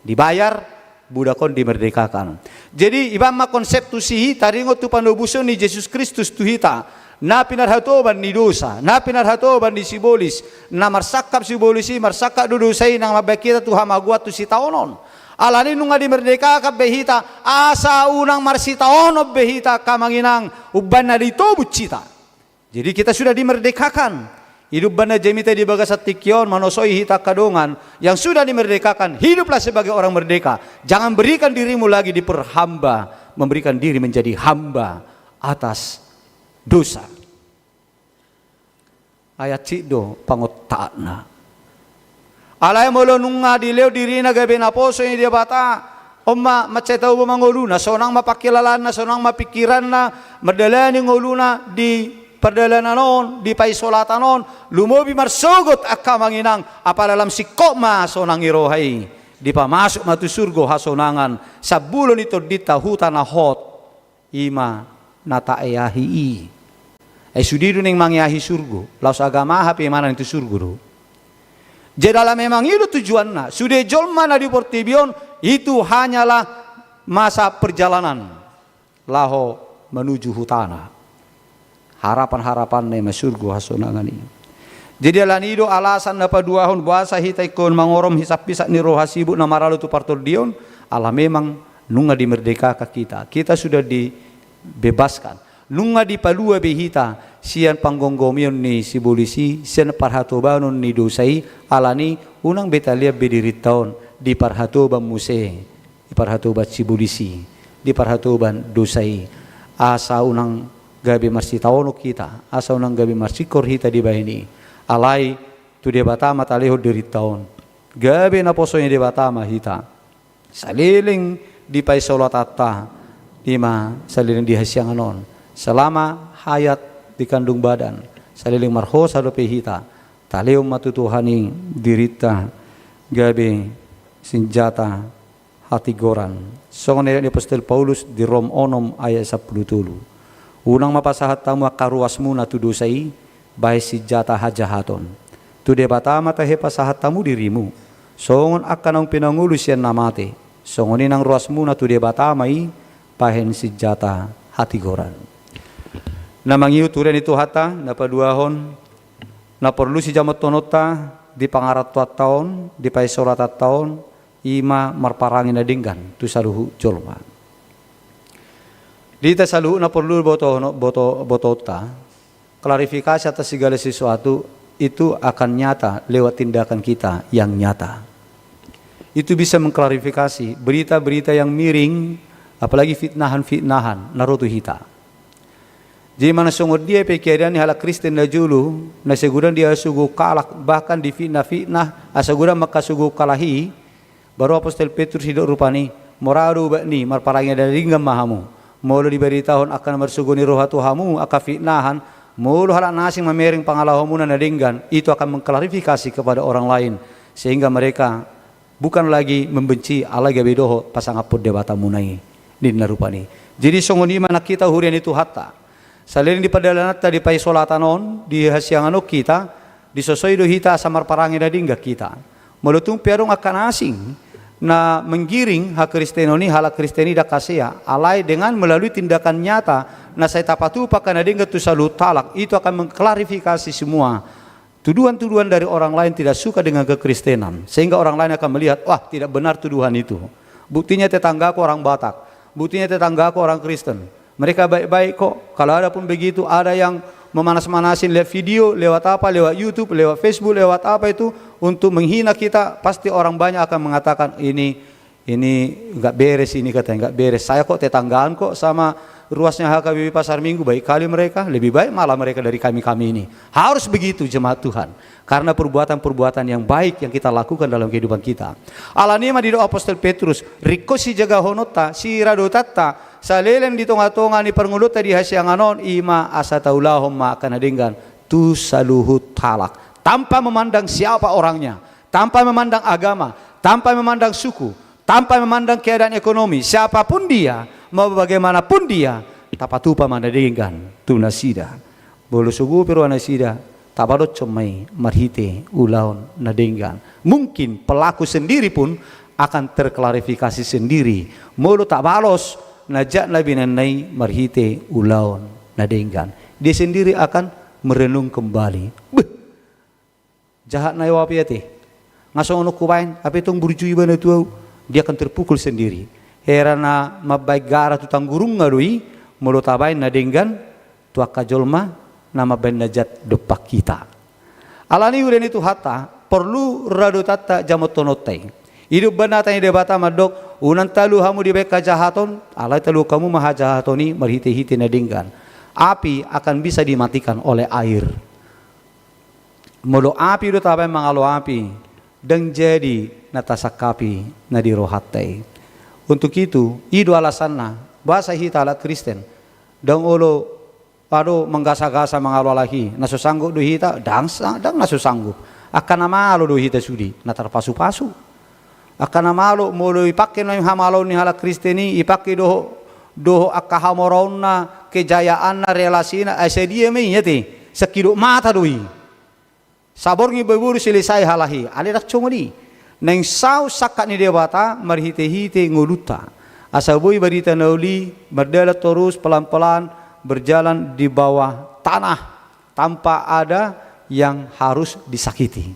Dibayar, budak on dimerdekakan. Jadi, ibaen ma konsep tusi i, taringot tu panobuson ni Jesus Kristus tu hita, na pinarhatoban ni dosa, na pinarhatoban ni sibolis, na marsangkap sibolis i, marsangkap do dosa i, na mambaen hita tu hamagoan tu sitaonon. Alani nunga dimerdekakan be hita, asa unang marsitaonon be hita, angka amang inang, umbaen na ditobus hita. Jadi kita sudah dimerdekakan. Di umbaen na jamita di bagasan tingki on, manosoi hita angka dongan yang sudah dimerdekakan, hiduplah sebagai orang merdeka. Jangan berikan dirimu lagi diperhamba, memberikan diri menjadi hamba atas dosa. Ai hansit do pangontakna. Alai molo nunga dilehon dirina gabe naposo ni Debata, on ma mansai taubo ma ngoluna, sonang ma pangkilalaanna, sonang ma pingkiranna, mardalani ngoluna di pardalanan on, di paisolatan on, lumobi marsogot angka amang inang, apala lam singkop ma sonang ni roha i, dipamasuk ma tu surgo hasonangan, sambulo ni tondinta huta na hot, i ma na taeahi i. Ai sude do naeng mangeahi surgo, laos agama aha pe manang tu surgo do. Jadi ala memang i do tujuanna, sude jolma na di portibi on, itu hanyalah masa perjalanan laho menuju hutana. Harapan-harapanna i ma surgo hasonangan i. Jadi ala ni i do alasan na paduahon boasa hita ingkon mangorom hisap-hisap ni roha sibuk na maralo tu partondion, ala memang nunga dimerdekakan kita. Kita sudah dibebaskan. Nunga dipalua be hita sian panggomgomion ni sibolis i, sian parhatobanon ni dosa i, ala ni i unang be talean be dirinta on di parhatoban muse, di parhatoban sibolis i, di parhatoban dosa i. Asa unang gabe marsitaonon hita, asa unang gabe marsingkor hita dibahen i. Alai tu Debata ma talehon dirinta on. Gabe naposo ni Debata ma hita. Saleleng di paisolatanta, i ma saleleng di hasiangan on. Selama hayat di kandung badan, saleleng marhosa dope hita, talehon ma tu Tuhan i dirinta gabe sinjata hatigoran. Songon na nidok ni apostel Paulus di Rom onom ayat sampulu tolu. Unang ma pasahat hamu angka ruasmuna tu dosa i, bahen sinjata hajahaton. Tu Debata ma tahe pasahat hamu dirimu, songon angka naung pinangolu sian na mate, songon i nang ruasmuna tu Debata ma i bahen sinjata hatigoran. Na mangihut huria ni Tuhanta, na paduahon, na porlu sijamothononta di pangarantoanta on, di paisolatanta on, i ma marparange na denggan tu saluhut jolma. Di hita saluhut na porlu boto-, boto-, botoonta, klarifikasi atas segala sesuatu itu akan nyata lewat tindakan kita yang nyata. Itu bisa mengklarifikasi berita-berita yang miring, apalagi fitnahan-fitnahan na ro tu hita. Jadi manang songon dia pe keadaan ni halak Kristen na jolo, na sai godang dihasogohon halak, bahkan difitnah-fitnah, asa godang mangkasogohon halak i, baru apostel Petrus didok rupani, mora do ubat ni, marparange na denggan ma hamu. Molo dibaritahon angka na marsogo ni roha tu hamu, angka fitnahan, molo halak na asing mamereng pangalaomuna na denggan, itu akan mengklarifikasi kepada orang lain, sehingga mereka bukan lagi membenci, alai gabe dohot pasangaphon Debatamuna i, ninna rupani. Jadi songon i ma nang hita huria ni Tuhanta. Saleleng di pardalananta di paisolatan on, di hasiangan on hita, disosoi do hita asa marparange na denggan hita. Molo tung pe adong angka na asing na menggiring hakristenon i, halak Kristen i, ndang hasea, alai dengan melalui tindakan nyata na sai tapatupa angka na denggan tu saluhut halak, itu akan mengklarifikasi semua. Tuduhan-tuduhan dari orang lain tidak suka dengan kekristenan, sehingga orang lain akan melihat, "Wah, tidak benar tuduhan itu. Buktinya tetanggaku orang Batak, buktinya tetanggaku orang Kristen. Mereka baik-baik kok." Kalau ada pun begitu, ada yang memanas-manasin lewat video, lewat apa, lewat YouTube, lewat Facebook, lewat apa itu, untuk menghina kita, pasti orang banyak akan mengatakan, "Ini Ini nggak beres ini," katanya, "nggak beres. Saya kok tetanggaan kok sama ruasnya H K B P Pasar Minggu, baik kali mereka, lebih baik malah mereka dari kami-kami ini." Harus begitu, jemaat Tuhan. Karena perbuatan-perbuatan yang baik yang kita lakukan dalam kehidupan kita. Ala ni i ma didok apostel Petrus, ringkot sijagahononta, siradotanta, saleleng di tonga-tonga ni parngoluonta di hasiangan on, i ma asa taulahon ma angka na denggan tu saluhut halak. Tanpa memandang siapa orangnya, tanpa memandang agama, tanpa memandang suku, tanpa memandang keadaan ekonomi, siapapun dia, mau bagaimanapun dia, tapatupa ma na denggan tu nasida. Molo sogo pe roha nasida, tabalos ma i marhite ulaon na denggan. Mungkin pelaku sendiri pun akan terklarifikasi sendiri. Molo tabalos na jat na binahenna i marhite ulaon na denggan, dia sendiri akan merenung kembali. Beh, jahat na au ape ate. Nga songon on hubaen, ape tong burju iba na tu au. Dia akan terpukul sendiri. Hera na mambaen gara tu tanggurungna do i, molo tabaen na denggan tu angka jolma na mambaen na jat dompak hita. Ala ni i huria ni Tuhanta, porlu radotanta jamothononta i. I do umbahen hata ni Debata mandok, "Unang talu hamu dibaen hajahaton, alai taluhon hamu ma hajahaton i marhite-hite na denggan." Api akan bisa dimatikan oleh air. Molo api do tabaen mangalo api, ndang jadi na tasangkapi na di rohanta i. Untuk itu, i do alasanna, boasa hita halak Kristen, ndang olo Pado manggasagasa mangaloalahi, na so sanggup do hita, ndang sa-, ndang na so sanggup. Angka na malo do hita sude, na tarpasupasu. Angka na malo, molo ipangke naeng hamaloon ni halak Kristen i, ipangke dohot, dohot angka hamoraonna, kejayaanna, relasina, ai sadia ma i, ate, sangkidop mata do i. Saborngin boi boru selesai halak i, alai ndang songon i. Naeng saut sangkap ni Debata marhitehite ngolunta. Asa boi barita na uli mardalan torus pelan-pelan berjalan di bawah tanah tanpa ada yang harus disakiti.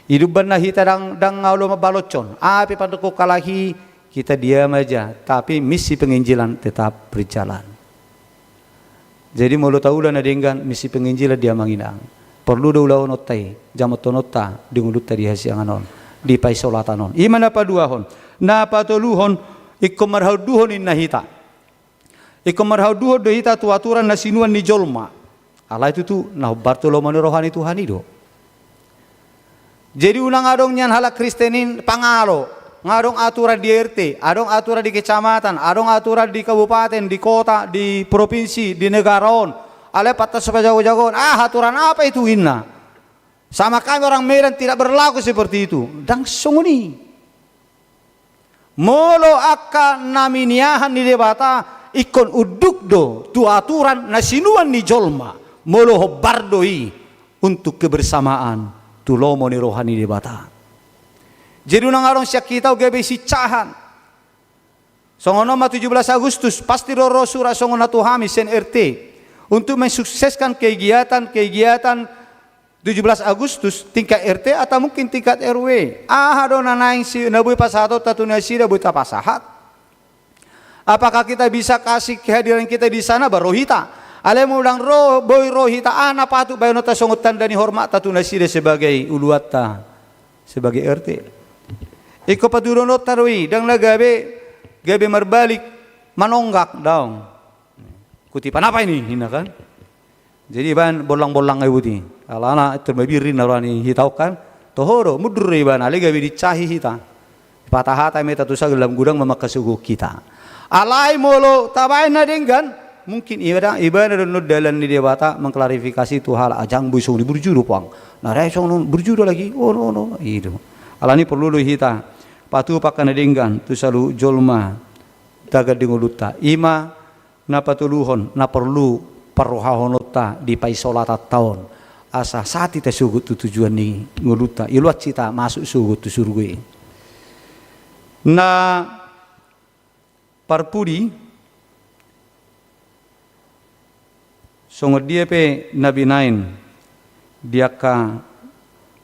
Ido umbahen na hita ndang, ndang olo mambaloshon. Aha pe pandok halak i, kita diam aja, tapi misi penginjilan tetap berjalan. Jadi molo taula na denggan misi penginjilan di amang inang, porlu do ulahononta i, jamothononta di ngolunta di hasiangan on, di paisolatan on. I ma na paduahon. Na patoluhon, ingkon marhaunduhon ninna hita. Ingkon marhaunduhon do hita tu aturan na sinuan ni jolma. Alai tutu na hombar tu lomo ni roha ni Tuhan i do. Jadi unang adong nian halak Kristen i pangalo, nga adong aturan di R T, adong aturan di kecamatan, adong aturan di kabupaten, di kota, di provinsi, di negara on. Alai patas pajago-jagoon, ah, aturan apa itu, inna. Sama kami orang Medan tidak berlaku seperti itu. Ndang songon i. Molo angka na miniahan ni Debata, ingkon unduk do tu aturan na sinuan ni jolma, molo hombar do i untuk kebersamaan tu lomo ni roha ni Debata. Jadi unang adong sian hita on gabe sinsahan. Songon on ma tujuh belas Agustus, pasti do ro surat songon na tu hami sian R T untuk mensukseskan kegiatan-kegiatan tujuh belas Agustus tingkat R T atau mungkin tingkat R W. Aha do na naeng si, na boi pasahatonta tu nasida, boi tapasahat? Apakah kita bisa kasih kehadiran kita di sana? Baru hita. Alai molo ndang ro, boi ro hita, aha na patut baenonta songon tanda ni hormatta tu nasida sebagai uluanta, sebagai R T? Ingkon patuduhononta do i, ndang na gabe, gabe marbalik, manonggak, daong. Kutipan apa ini? Inna kan. Jadi ibaen bollang-bollang ai boti. Alana itu mabirin na roha ni hita on kan. Toho do, mundur do ibaen, alai gabe diinsahi hita. Patah hata ma hita tu sagal, dalam gudang ma mangkasuguhon hita. Alai molo tabaen na denggan, mungkin iba-, ibaen do annon dalan ni Debata mengklarifikasi tu halak, ah, ndang boi songon i, burju do puang. Na rai songon burju do lagi. Ono, ono. I do. Alani porlu do hita patupa angka na denggan tu saluhut jolma tagan di ngolunta. I ma na patoluhon na porlu parrohahononta di paisolatanta on, asa sati tasogot tu tujuan ni ngolunta, i loas hita masuk sogot tu surgo i. Na parpudi, songon dia pe na binaen di angka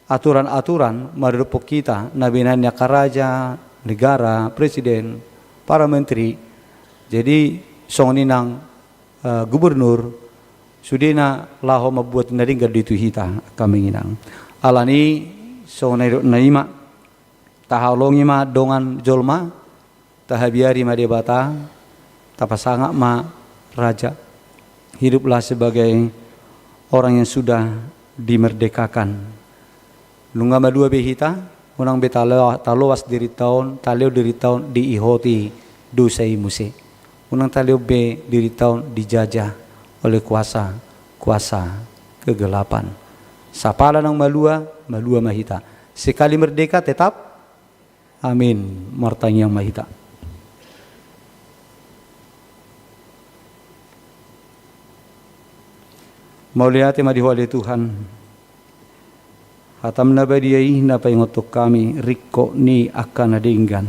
aturan-aturan maradophon hita, na binaen ni angka raja, negara, presiden, para menteri. Jadi songon i nang, eh, gubernur, sudena laho mambuat na denggan do i tu hita, angka amang inang. Alani songon na nidokna i ma, tahaholongi ma dongan jolma, tahabiari ma Debata, tapasangap ma raja. Hiduplah sebagai orang yang sudah dimerdekakan. Nunga malua be hita, unang be talo-, taloas dirinta on, talehon dirinta on diihoti dosa i muse. Unang talehon be dirinta on dijajah oleh kuasa-kuasa kegelapan. Sapala naung malua, malua ma hita. Sekali merdeka tetap Amin. Martangiang ma hita. Mauliate ma di Ho ale Tuhan. Hatam na badia i na paingothon hami ringkot ni angka na denggan.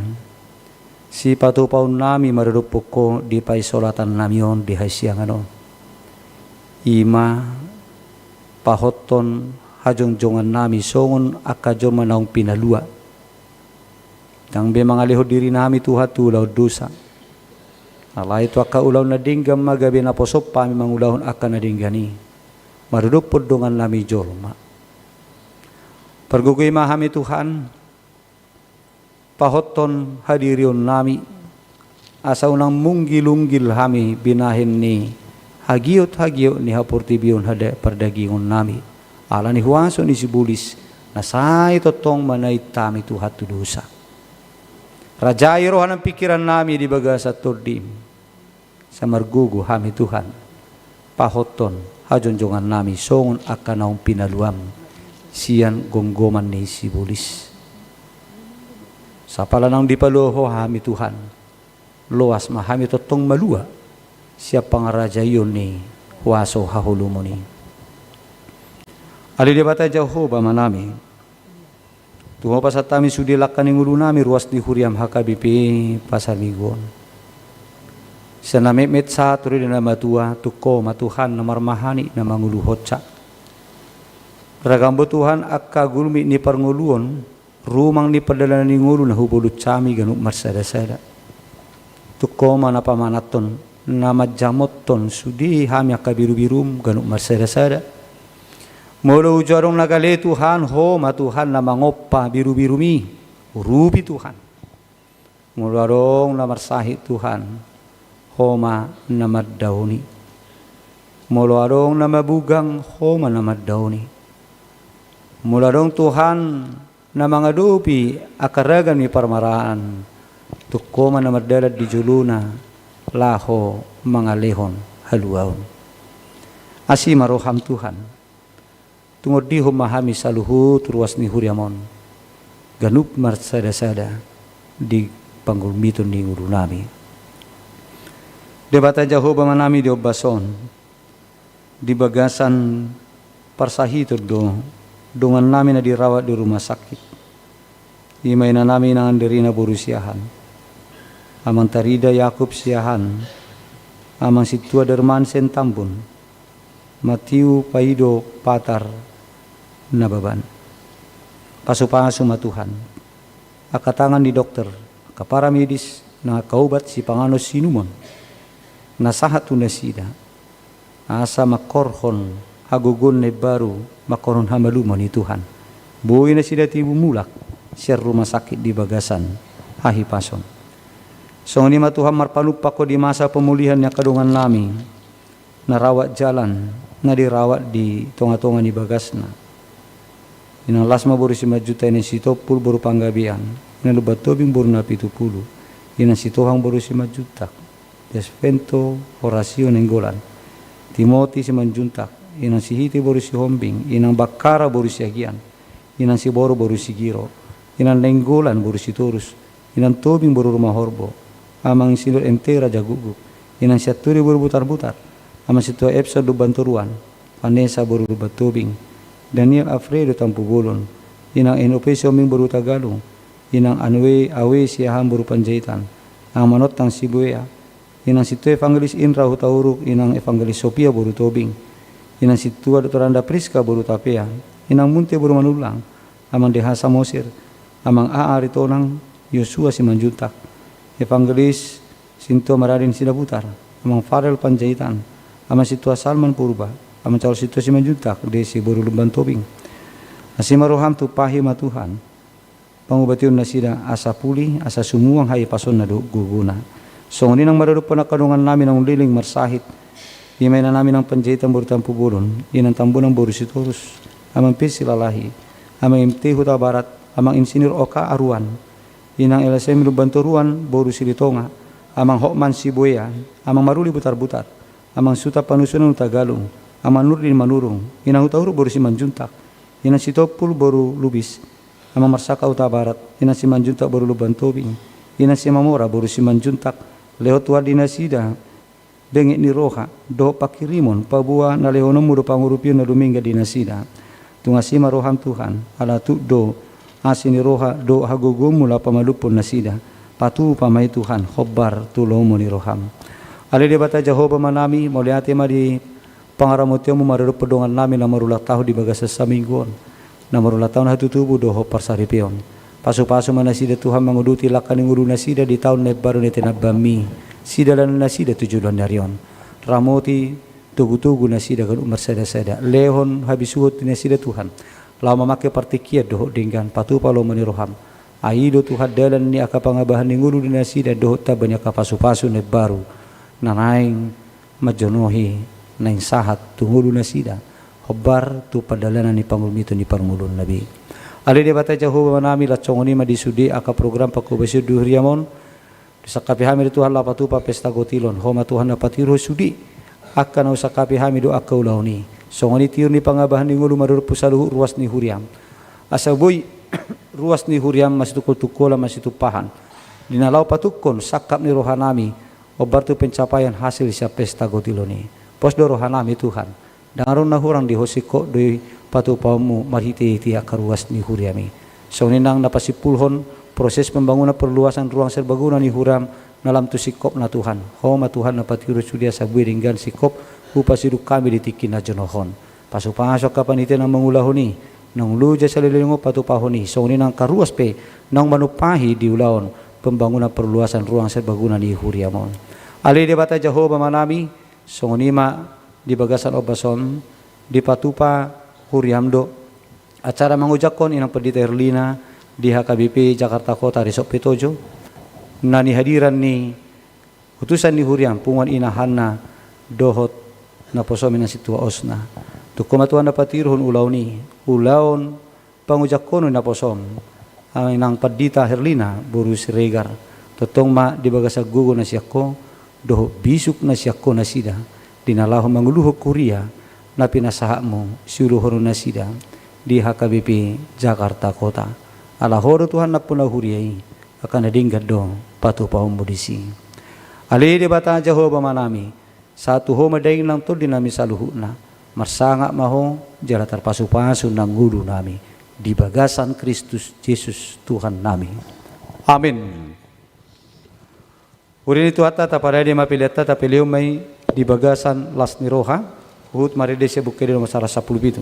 Sipatupaonnami maradophon Ho di paisolatannami on di hasiangan on. I ma pahothon hajongjongannami songon angka jolma naung pinalua. Ndang be mangalehon dirinami Tuhan tu ulaon dosa. Alai tu angka ulaon na denggan ma gabe naposom hami mangulahon angka na denggan i. Maradophon dongannami jolma. Pargogoi ma hami Tuhan, pahothon hadirionnami, asa unang munggil-unggil hami binahen ni hagiot-hagiot ni haportibion hada-, pardagingonnami, ala ni huaso ni sibolis, na sai tongtong manaiti hami Tuhan tu dosa. Rajai roha nang pingkirannami di bagasan Tondim. Sai margogo hami Tuhan. pahothon hajongjongannami songon angka naung pinaluam sian gomgoman ni sibolis. Sapala naung dipalua Ho hami Tuhan, loas ma hami tongtong malua sian pangarajaion ni huaso haholomon i. Ale Debata Jahowa Amanami, tu Ho pasahat hami sude langka ni ngolunami ruas ni huriam H K B P Pasar Minggu on. Sian na metmet sahat tu na matua, tung Ho ma Tuhan na marmahani na manguluhonsa. Ragam do Tuhan angka gulmit ni parngoluon, rumang ni pardalanan ni ngolu na hubolus hami ganup marsadasada. Tung Ho ma na pamanathon, na manjamothon sude hami angka birubirum ganup marsadasada. Molo uju adong na gale Tuhan, Ho ma Tuhan na mangompa birubirum i, urupi Tuhan. Molo adong na marsahit Tuhan, Ho ma na mandaoni. Molo adong na mabugang, Ho ma na mandaoni. Molo adong Tuhan na mangadopi angka ragam ni parmaraan, tung Ho ma na mardalan di jolona laho mangalehon haluaon. Asi ma roham Tuhan. Tungondihon ma hami saluhut ruas ni huriam on ganup marsadasada di panggulmiton ni ngolunami. Debata Jahowa Amanami, di ombas on, di bagasan parsahiton do dongannami na dirawat di rumah sakit. I ma inanami inang Anderina boru Siahaan, amang tarida Yakub Siahaan, amang sintua Dermansen Tambun, Matiu Paido Patar Nababan. Pasupasu ma Tuhan angka tangan ni dokter, angka paramedis, nang angka obat sipanganon siinumon na sahat tu nasida, asa mangkorhon hagogoon na imbaru, mangkorhon hamalumon i Tuhan. Boi nasida tibu mulak sian rumah sakit di bagasan hahipason. Songon i ma Tuhan marpanumpak Ho di masa pemulihan ni angka dongannami na rawat jalan, na dirawat di tongatonga ni bagasna. Inang Lasma boru Simanjuntak, inang Sitompul boru Panggabean, inang Lumban Tobing boru Napitupulu, inang Sitohang boru Simanjuntak, Desvento Horasio Nainggolan, Timoti Simanjuntak, inang Sihite boru Sihombing, inang Bakkara boru Siagian, inang Siboru boru Sigiro, inang Nainggolan boru Sitorus, inang Tobing boru Rumahorbo, amang Insinyur M T Rajagukguk, inang Sianturi boru Butarbutar, amang sintua Epson Lumban Toruan, Vanessa boru Lumban Tobing, Daniel Alfredo Tampubolon, inang N O P Sihombing boru Hutagalung, inang Anue Awe Siahaan boru Panjaitan, amang Manontang Sibuea, inang sintua Evangelis Indra Hutauruk, inang Evangelis Sofia boru Tobing, inang sintua Doktoranda Priska boru Tapea, inang Munte boru Manullang, amang D H Samosir, amang A A Aritonang, Yosua Simanjuntak, Evangelis sintua Maradin Sidabutar, amang Farel Panjaitan, amang sintua Salman Purba, amang calon sintua Simanjuntak, Desi boru Lumban Tobing. Asi ma roham, tumpahi ma Tuhan pangubation nasida, asa pulih, asa sumuang hahipasonna dohot gogona. Songon i nang maradophon angka dongannami naung leleng marsahit, i ma inanami nang Panjaitan boru Tampubolon, inang Tambunan boru Sitorus, amang P C Lalahi, amang M T Hutabarat, amang Insinyur Oka Aruan, inang L S M Lumban Toruan boru Silitonga, amang Hotman Sibuea, amang Maruli Butarbutar, amang Sutan Panusunan Hutagalung, amang Nurdin Manurung, inang Hutauruk boru Simanjuntak, inang Sitompul boru Lubis, amang Marsangka Hutabarat, inang Simanjuntak boru Lumban Tobing, inang Simamora boru Simanjuntak. Lehon Tuhan di nasida benget ni roha dohot pangkirimon, paboa na lehononmu do pangurupion na dumenggan di nasida. Tung asi ma roham Tuhan, ala tuk do asi ni roha dohot hagogoonmu laho pamalumhon nasida. Patupa ma i Tuhan, hombar tu lomo ni roham. Ale Debata Jahowa Amanami, mauliate ma di pangaramotionmu maradophon dongannami na marulang tahun di bagasan saminggu on, na marulang tahun hatutubu dohot parsaripeon. Pasupasu ma nasida Tuhan manguduti langka ni ngolu nasida di taon na imbaru na tinambanmi sidalanan nasida tu joloan ni ari on. Ramoti togutogu nasida ganup marsadasada. Lehon habisuhon tu nasida Tuhan, laho mamangke partingkian dohot denggan. Patupa lomo ni roham. Ai i do Tuhan dalan ni angka pangabahan ni ngolu ni nasida dohot tamba ni angka pasupasu na imbaru na naeng manjonohi naeng sahat tu ngolu nasida, hombar tu pardalanan ni pangulmiton ni parngoluonna be. Ale Debata Jahowa Amanami, laos songon i ma di sude angka program panghobasion di huriam on, disangkapi hami do Tuhan laho patupa pesta gotilon. Ho ma Tuhan na patiru sude angka na husangkapi hami do angka ulaon i. Songon i tiur ni pangabahan ni ngolu ma dohot saluhut ruas ni huriam. Asa boi ruas ni huriam masitungkoltungkolan, masitumpahan. Di na laho patungkon sangkap ni rohanami, hombar tu pencapaian hasil sian pesta gotilon i. Pos do rohanami Tuhan. Ndang adong na hurang di Ho singkop do i patupaonmu marhitehite angka ruas ni huriam i. Songon i nang na pasimpulhon proses pembangunan perluasan ruang serbaguna ni huriam na lam tu singkopna Tuhan. Ho ma Tuhan na patiur sude asa boi denggan singkop hupasidung hami di tingki na jonok on. Pasupasu angka panitia na mangulahon i, naung loja saleleng on patupahon i, songon i nang angka ruas pe naung manumpahi di ulaon pembangunan perluasan ruang serbaguna ni huriam on. Ale Debata Jahowa Amanami, songon i ma di bagasan ombas on, dipatupa huriam do acara mangojakhon Inang Pandita Herlina di H K B P Jakarta Kota Resort Petojo, na nihadiran ni utusan ni huriam, punguan inahanna dohot naposomi na sintua osna. Tungkon ma Tuhan na patiurhon ulaon i, ulaon pangojakhonon ni naposom, Inang Pandita Herlina boru Siregar. Tongtong ma di bagasan gogo na sian Ho dohot bisuk na sian Ho nasida, di na laho manguluhon huria na pinasahatmu siuluhonon nasida di H K B P Jakarta Kota. Ala Ho do Tuhan nampuna huria i, angka na denggan do patupaonmu disi. Ale Debata Jahowa Amanami, sahat tu Ho ma daging nang tondi nami saluhutna. Marsangap ma Ho, jala tarpasupasu nang ngolu nami di bagasan Kristus Jesus Tuhan nami. Amin. Huria ni Tuhanta, taparade ma peleanta, tapelehon ma i di bagasan las ni roha. Huhut marende sian Buku Ende nomor saratus sampulu pitu.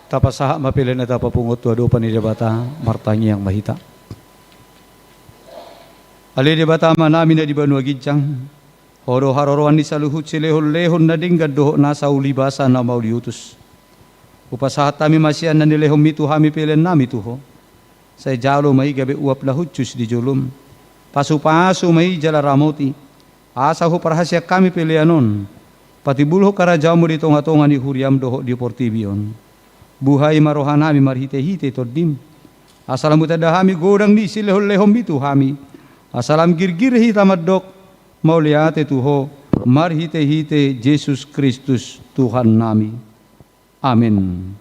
Tapasahat ma pelean na tapapungu tu adopan ni Debata, martangiang ma hita. Ale Debata Amanami na di banua ginjang, Ho do haroroan ni saluhut silehonlehon na denggan dohot nasa ulibasa na mauliutus. Hupasahat hami ma sian na nilehonmi tu hami peleannami tu Ho. Sai jalo ma i gabe uap na hushus di jolom. Pasupasu ma i jala ramoti. Asa huparhaseang hami pelean on patimbulhon harajaonmu di tongatonga ni huriam dohot di portibi on. Buhai ma rohanami marhitehite Tondim. Asa lam hutanda hami godang ni silehonlehonmi tu hami. Asa lam girgir hita mandok mauliate tu Ho marhitehite Jesus Kristus Tuhannami. Amen.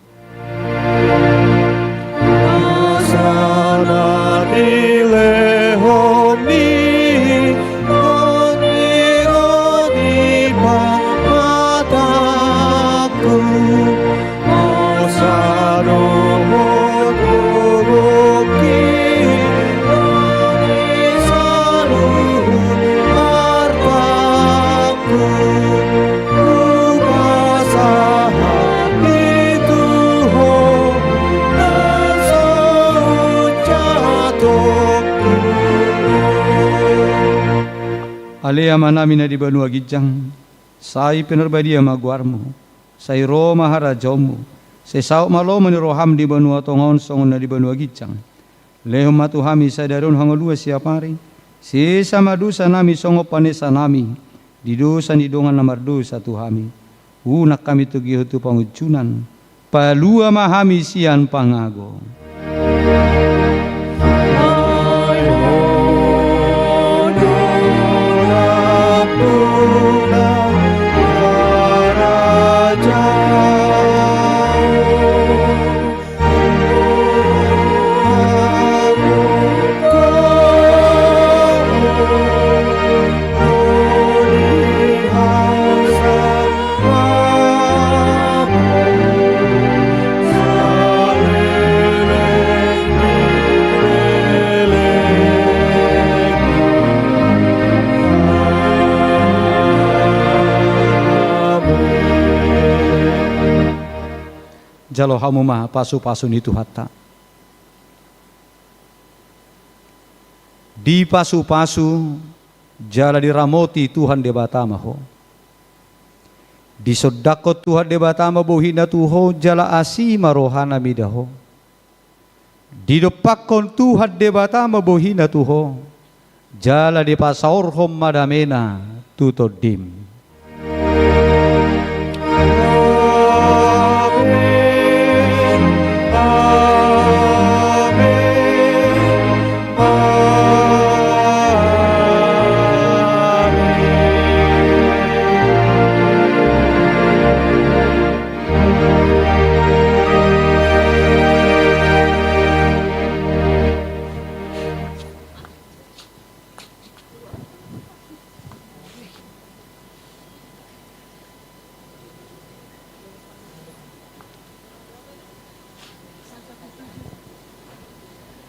Ale Amanami na di banua ginjang, sai pinarbadia ma goarmu, sai ro ma harajaonmu, sai saut ma lomo ni roham di banua tonga on songon na di banua ginjang. Lehon ma tu hami sadari on hangoluan siapari. Sesa ma dosanami songon panesanami di dosa ni dongan na mardosa tu hami. Unang hami togihon tu pangunjunan. Palua ma hami sian pangago. Jalo hamu ma pasupasu ni Tuhanta. Dipasupasu jala diramoti Tuhan Debata ma ho. Disondangkon Tuhan Debata ma bohina tu ho jala asi ma rohana mida ho. Didompakkon Tuhan Debata ma bohina tu ho jala dipasaorhon ma damena tu tondim.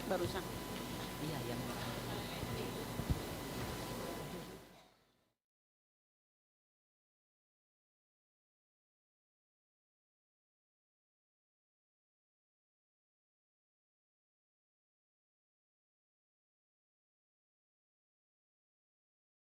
Barusan. Iya, yang